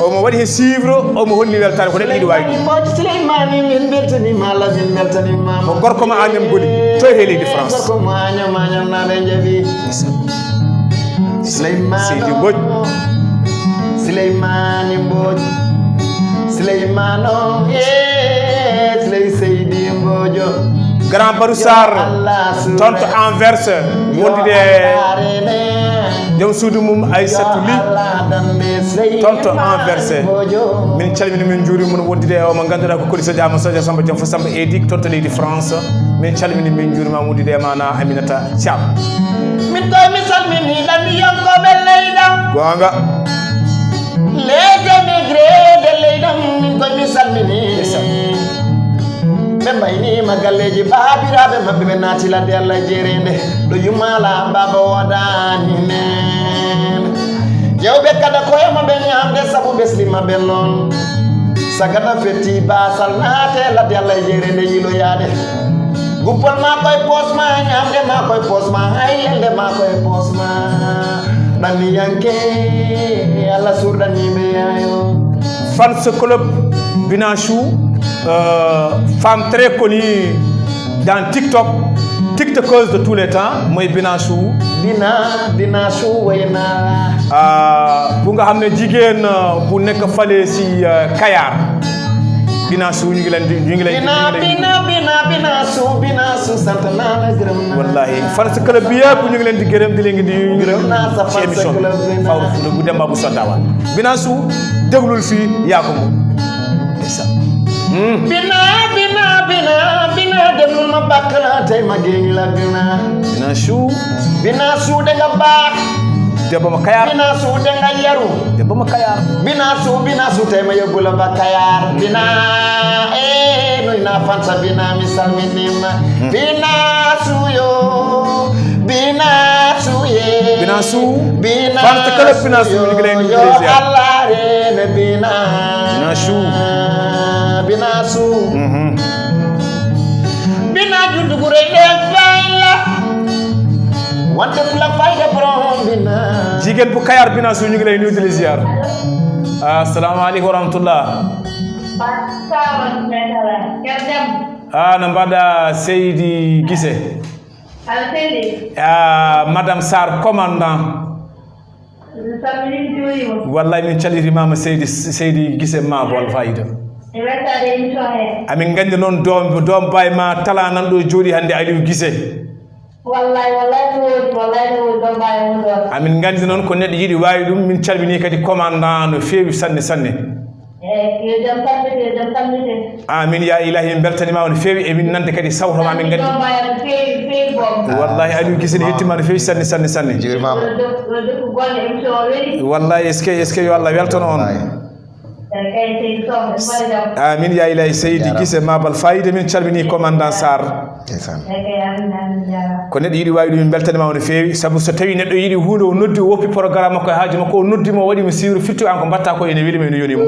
omo waɗi he suivre, omo holli weltaare ko neɗɗo yiɗi waawde. Mbodj, Souleymani, min mbeltaniima, Allah, min mbeltaniima. Ko gorko mo Agnam Goli, to he leydi France. Gorko mo Agnam, Agnam naaɓe njaɓi. Seydi Mbodj. Souleymani Mbodj. Souleymano, eh, Souley Seydi Mbodj. Grand Barou Sarr, toon to Anvers, wondude e joom suudu mum Aissatou Ly, toon to Anvers. Min calmini, min njuuri mon wondude e o mo ngannduɗaa ko Koli Soja Ama Soja Samba Jom Fo Samba Edik, toon to leydi France. Min calmini, min njuuri ma wondude e maana Aminata Thiam. Min koye mi salmini ɗanniyankooɓe leyɗam. Goonga. Les émigrés de leyɗam, min koye mi salmini. Ndeysaan. Ɓe mbayniima galleeji baabiraaɓe maɓɓe, ɓe naati ladde Allah e jeereende. Ɗo yumma alaa, baaba woodaani neen. Ƴeewɓe kada koye maɓɓe ñaamde, sabu ɓesli maɓɓe noon. Sagata fetti baasal, naate ladde Allah e jeereende yiiloyaade. Guppol ma koye poos ma, ñaamde ma koye poos ma, haylende ma koye poos ma. Ɗanniyanke, Allah suurɗaniiɓe yaayo. Fans club Binachou, euh, femme très connue dans TikTok, TikTokeuse de tous les temps, mooy Binachou. Bina, Binachou, wayna. Ah, bu nga xam ne jigéen, euh, bu nekk fale si, euh, Kayar. Binachou, ñu ngi leen di, ñu ngi leen di, ñu ngi leen di. Bina, Bina, Binachou, Binachou, sant naa la, gërëm naa la. Wallaahi, fans club bi yëpp, ñu ngi leen di gërëm, di leen di gërëm ci émission bi. Fawru Fuuta bu Demba bu Sodawal. Binachou, déglul fii, yaa ko moom. Ndeysaan. Hmm. Bina, Bina, Bina, Bina, déglul ma bàkk la, tey ma génn la, Bina. Binachou. Binachou, da nga baax. Debbo mo Kayar. Binachou, da nga yaru. Debbo mo Kayar. Binachou, Binachou, tey ma yóbbu la ba Kayar. Bina, eh, nuyu naa fans Bina, mi salminiima. Hmm. Binachou yo, Binachou ye. Binachou. Binachou. Fans club Binachou, ñu ngi leen di nuyu. Yo Allah reene Bina. Binachou. Binachou. Mhm. Bina juddu gu rëy de fayla. Wante fu la fayda borom Bina. Jigéen bu Kayar Binachou, ñu ngi lay nuyu di la ziar. Asalaamaaleykum wa rahmatullah. Ah, no mbaɗa Seydi Guissé? Aɗa selli? Ah, Madame Sarr, commandant. Mi salmini, mi juuriima. Wallahi, min callitii ma, Seydi, Seydi Guissé ma bo Alfayda. E weltaade émission he. Amin nganndi noon doom, doom baay ma tala nan ɗo jooɗi hannde, Aliou Guissé. Wallahi, wallahi, no woodi, wallahi, no woodi, doom baay on ɗon. Amin nganndi noon ko neɗɗo yiɗi waawi ɗum, min calmini kadi commandant no feewi sanne, sanne. Eey, yo jam salmite, yo jam salmite. Amin, ya Ilahi, min mbeltaniima no feewi, e min nande kadi sawto ma, min nganndi. Ɗon mbaaya no feewi, feewi boom. Wallahi, Aliou Guissé ne hettima no feewi sanne, sanne, sanne. Juurimaama. Yo def-, yo defu golle, émission o weli. Wallahi, est-ce que, est-ce que yo Allah weltano on? Wallahi. Eey, kay, seydi Sow, en mbaɗi jam. Amin, ya Ilahi, Seydi Guissé Mabal Fayida, min calmini commandant Sarr. Ndeysaan. Eey, kay, amin, amin, jaaraama. Ko neɗɗo yiɗi waawi ɗum, min mbeltaniima no feewi, sabu so tawii neɗɗo yiɗi huunde, o noddi, o woppi programme makko e haaju makko, o noddi mo, o waɗi mo suivre, firti an ko mbaɗta ko ene weli mo, ene yoni mo.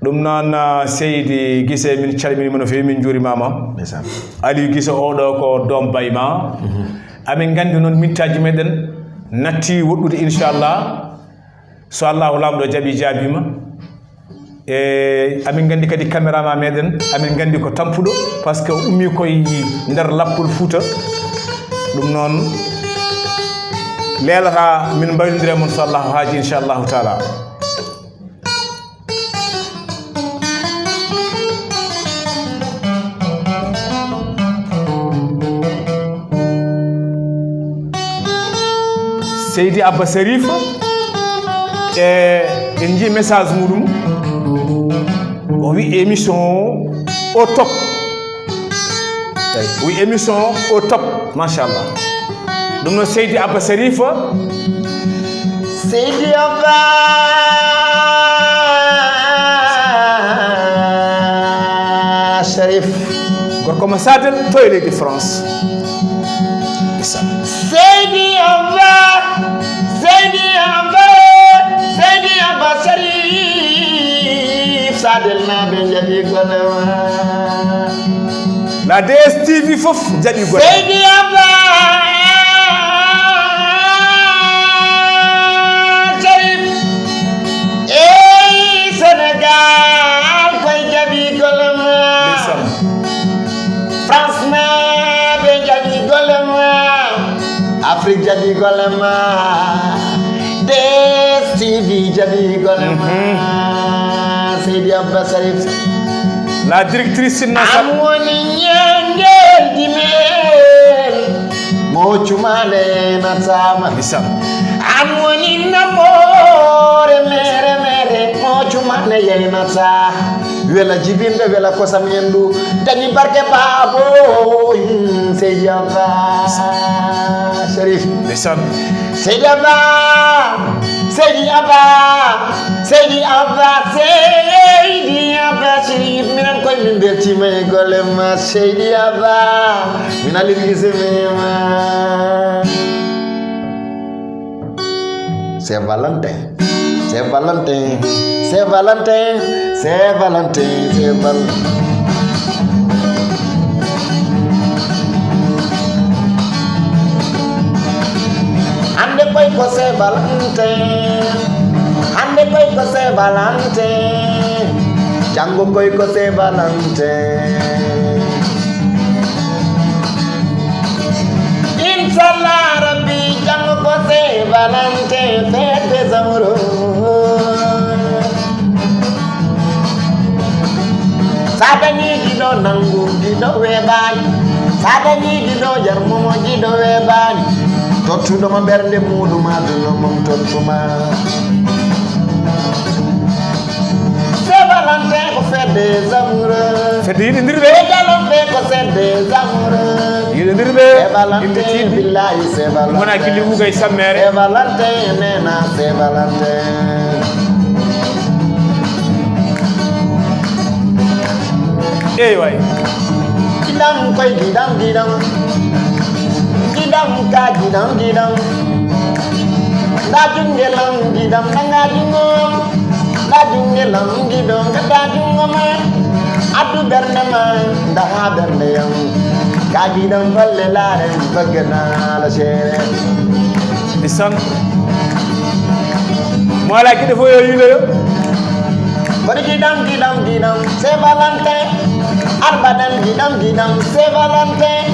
Ɗum noon, ah, Seydi Guissé, min calmini mo no feewi, min njuurimaama. Ndeysaan. Aliou Guissé, oɗo ko doom bay ma. Mhm. Amin nganndi noon mintaaji meɗen natti woɗɗude, inchallah. So Allahu Laamɗo jaɓi, jaabiima. E amin nganndi kadi caméraman meɗen, amin nganndi ko tampuɗo, parce que o ummii koye nder lappol Fuuta. Ɗum noon, leelata min mbaylondira e mon so Allahu haaji, inchallahu taala. Seydi Abba Sharif, e en njii message muɗum, o wi émission o au top. Eyi, wi émission o au top, machallah. Ɗum no Seydi Abba Sharif. Seydi Abba Sharif. Gorko mo Sadel to e leydi France. Seydi Abba, Seydi Abba, Seydi Abba Sharif. Sadel naaɓe njaɓi golle ma. La D S T V fof jaɓi golle. Seydi Abba Sharif. Ey Sénégal koy jaɓi golle ma. Ndeysaan. France naaɓe jaɓi golle ma. Afrique jaɓi golle ma. D S T V jaɓi golle ma. Mhm. Seydi Abba Sharif. La directrice Sinna Sall. An woni ñaangel di mel. Mo cumale na tama. Ndeysaan. An woni nafoore mere mere. Mo cumale yena ta. Wela jibinde, wela kosam yendu. Dañi barke baabo. Mm, Seydi Abba Sharif. Ndeysaan. Seydi Abba, Seydi Abba, Seydi Abba, Seydi Abba Sharif, minen koye min mbeltiima e golle ma, Seydi Abba, min alirgise ma. C'est Valentin, c'est Valentin, c'est Valentin, c'est Valentin, c'est Valentin. Hannde koy ko Saint Valentin. Hannde koy ko Saint Valentin. Janngo koy ko Saint Valentin. Inchallah Rabbi, janngo ko Saint Valentin, fête des amoureux. Sa dañi giɗo nanngu, giɗo weeɓaani. Sa dañi giɗo yarmumo, giɗo weeɓaani. Tottuɗo mo ɓernde muɗum, aduna mum tottuma. Saint Valentin ko fête des amoureux. Fête yiɗondirɓe. Fête Valentin ko fête des amoureux. Yiɗondirɓe. Saint Valentin, billahi, Saint Valentin. Wona gilli wuga e sammere. Saint Valentin, nena, Saint Valentin. Ey way. Giɗam koy giɗam, giɗam. Giɗam ka giɗam, giɗam. Nda junge lam giɗam, nanga jungo. Nda junge lam giɗo, ngadda jungo ma. Addu ɓernde ma, nda ha ɓernde yam. Ka giɗam balle laare, bëgg naa la chérie. Ndeysaan. Mo ala giɗo fof yo yiiloyo. Mboɗo giɗam, giɗam, giɗam, Saint Valentin. Arbaɗan giɗam, giɗam, Saint Valentin.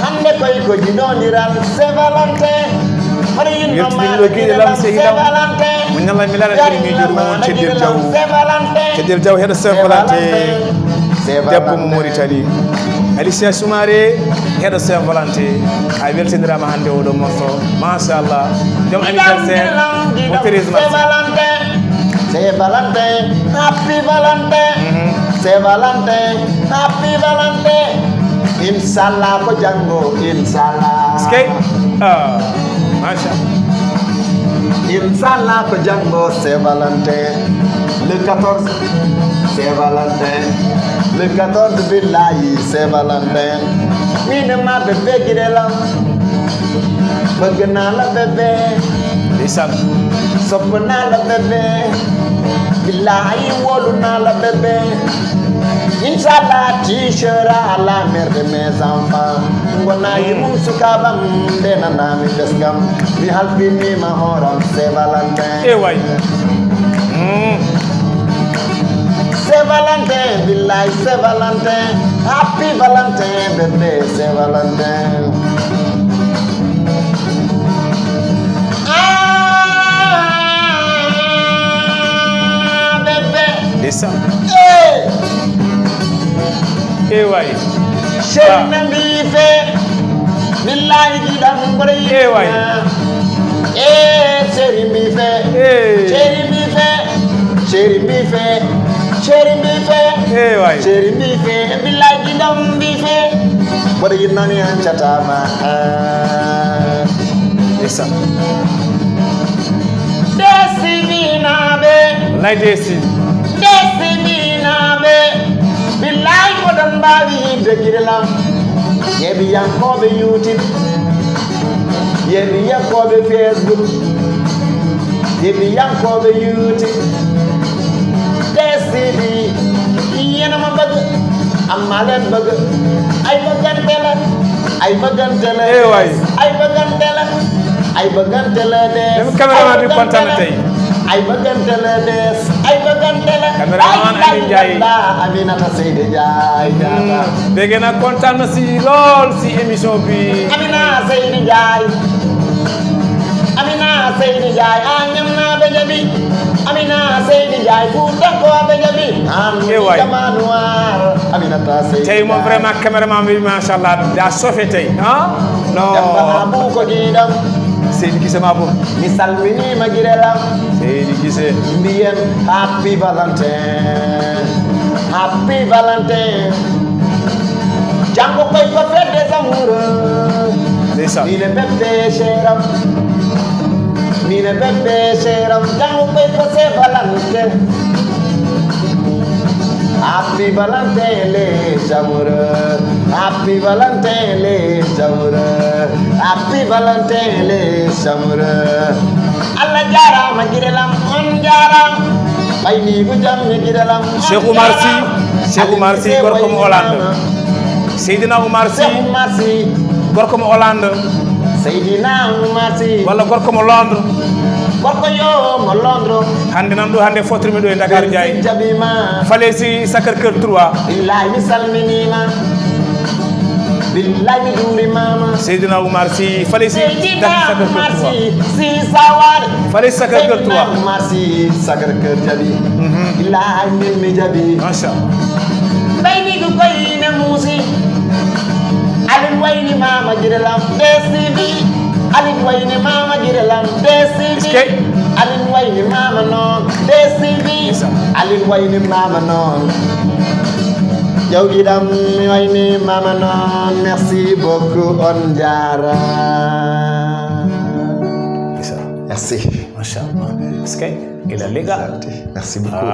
Hannde koy ko jiɗondiral, Saint Valentin. Mboɗo yinno ma, giɗam, Saint Valentin. Mo ñalla mi lala kadi miijo ɗum on Ceddel Diaw. Saint Valentin. Ceddel Diaw heɗo Saint Valentin. Debbo mo Mauritanie. Alicia Soumaré heɗo Saint Valentin. A weltiniraama hannde oɗo morceau. Machallah. Joom anniversaire. Mo Thérèse Marseille. Saint Valentin, happy Valentin. Mhm. Saint Valentin, happy Valentin. Inchallah ko janngo, inchallah. Skey. Ah, machallah. Inchallah ko janngo Saint Valentin. Le quatorze, Saint Valentin. Le quatorze, billahi, Saint Valentin. Min e ma bébé giɗelam. Bëgg naa la bébé. Ndeysaan. Sopp naa la bébé. Billahi wóolu naa la bébé. Inchallah tu seras la mère de mes enfants. Ngona yi mum sukabam de nanami beskam. Mi halfini ma horam Saint Valentin. E way. Mm. Saint Valentin, billahi Saint Valentin. Happy Valentin, bébé Saint Valentin. Ndeysaan. Eh, Eh waay. Chéri na mbi fe. Billahi giɗam gore Eh, waay. Eh, chéri mbi fe. Eh. Chéri mbi fe. Chéri mbi fe. Chéri mbi fe. Eh waay. Chéri mbi fe. Billahi giɗam mbi fe. Mboɗo yinnani an catama. Ndeysaan. Desibinaɓe. Wallaay Desi. Desibinaɓe. Billahi moɗon mbawi yidde giɗe lam. Yeɓiyankoɓe YouTube. Yeɓiyankoɓe Facebook. Yeɓiyankoɓe YouTube. Desidi. Yenama bëgg. Amma leen bëgg. Ay bëggante la. Ay bëggante la. Eh, waay. Ay bëggante la. Ay bëggante la des. Même caméraman bi kontaan na tey. Ay bëggante la des. Ay bëggante la. Caméraman Ay, Aliou Ndiaye. Aminata Seydi Ndiaye. Dégg naa kontaan na si lool si émission bi. Amina Seydi Ndiaye. Amina Seydi Ndiaye. A ñamnaɓe jaɓi. Amina Seydi Ndiaye. Fuutankooɓe jaɓi. An Eh, waay. Jama Noir. Aminata Seydi Tey moom Ndiaye. Vraiment caméraman bi, machallah, daa sofe tey, ah. Non. Demba Abu ko giɗam. Seydi Gise ma bo. Mi salminima giɗe lam. Seydi Gise. Mbiyen happy Valentine. Happy Valentine. Janngo koy ko fête des amoureux. Ndeysaan. Mine bébé chéram. Mine bébé chéram. Janngo koy ko Saint Valentin. Happy Valentine les amoureux. Happy Valentine les amoureux. Happy Valentine les amoureux. Allah jarama giɗe lam, on jarama. Ɓayni ko jam ni giɗe lam. Cheikh Oumar Sy. Cheikh Oumar Sy, gorko mo Hollande. Seydina Oumar Sy. Cheikh Oumar Sy. Gorko mo Hollande. Seydina Oumar Sy. Walla gorko mo Londres. Gorko yo mo Londres. Hannde nan ɗo, hannde fotrimi ɗo e Dakar Ndiaye. Jabima. Fale si Sacré Cœur trois. Billahi mi salminima. Billahi mi juurimama. Seydina Oumar Sy, fale si Seydina Sacré Cœur Oumar trois. Sy, si sawade. Fale Sacré Cœur trois. Seydina Oumar Sy, Sacré Cœur jaɓi. Billahi min mi jaɓi. Machallah. Ɓayni ko koyne muusi. Alin wayni mama giɗe lam D S T V. Alin wayni mama giɗe lam D S T V. Est-ce que? Alin wayni mama noon D S T V. Alin wayni mama noon. Jawgiɗam mi wayni mama noon. Merci beaucoup, on jara. Merci. Machallah. Est-ce que? Il a les gars. Merci beaucoup.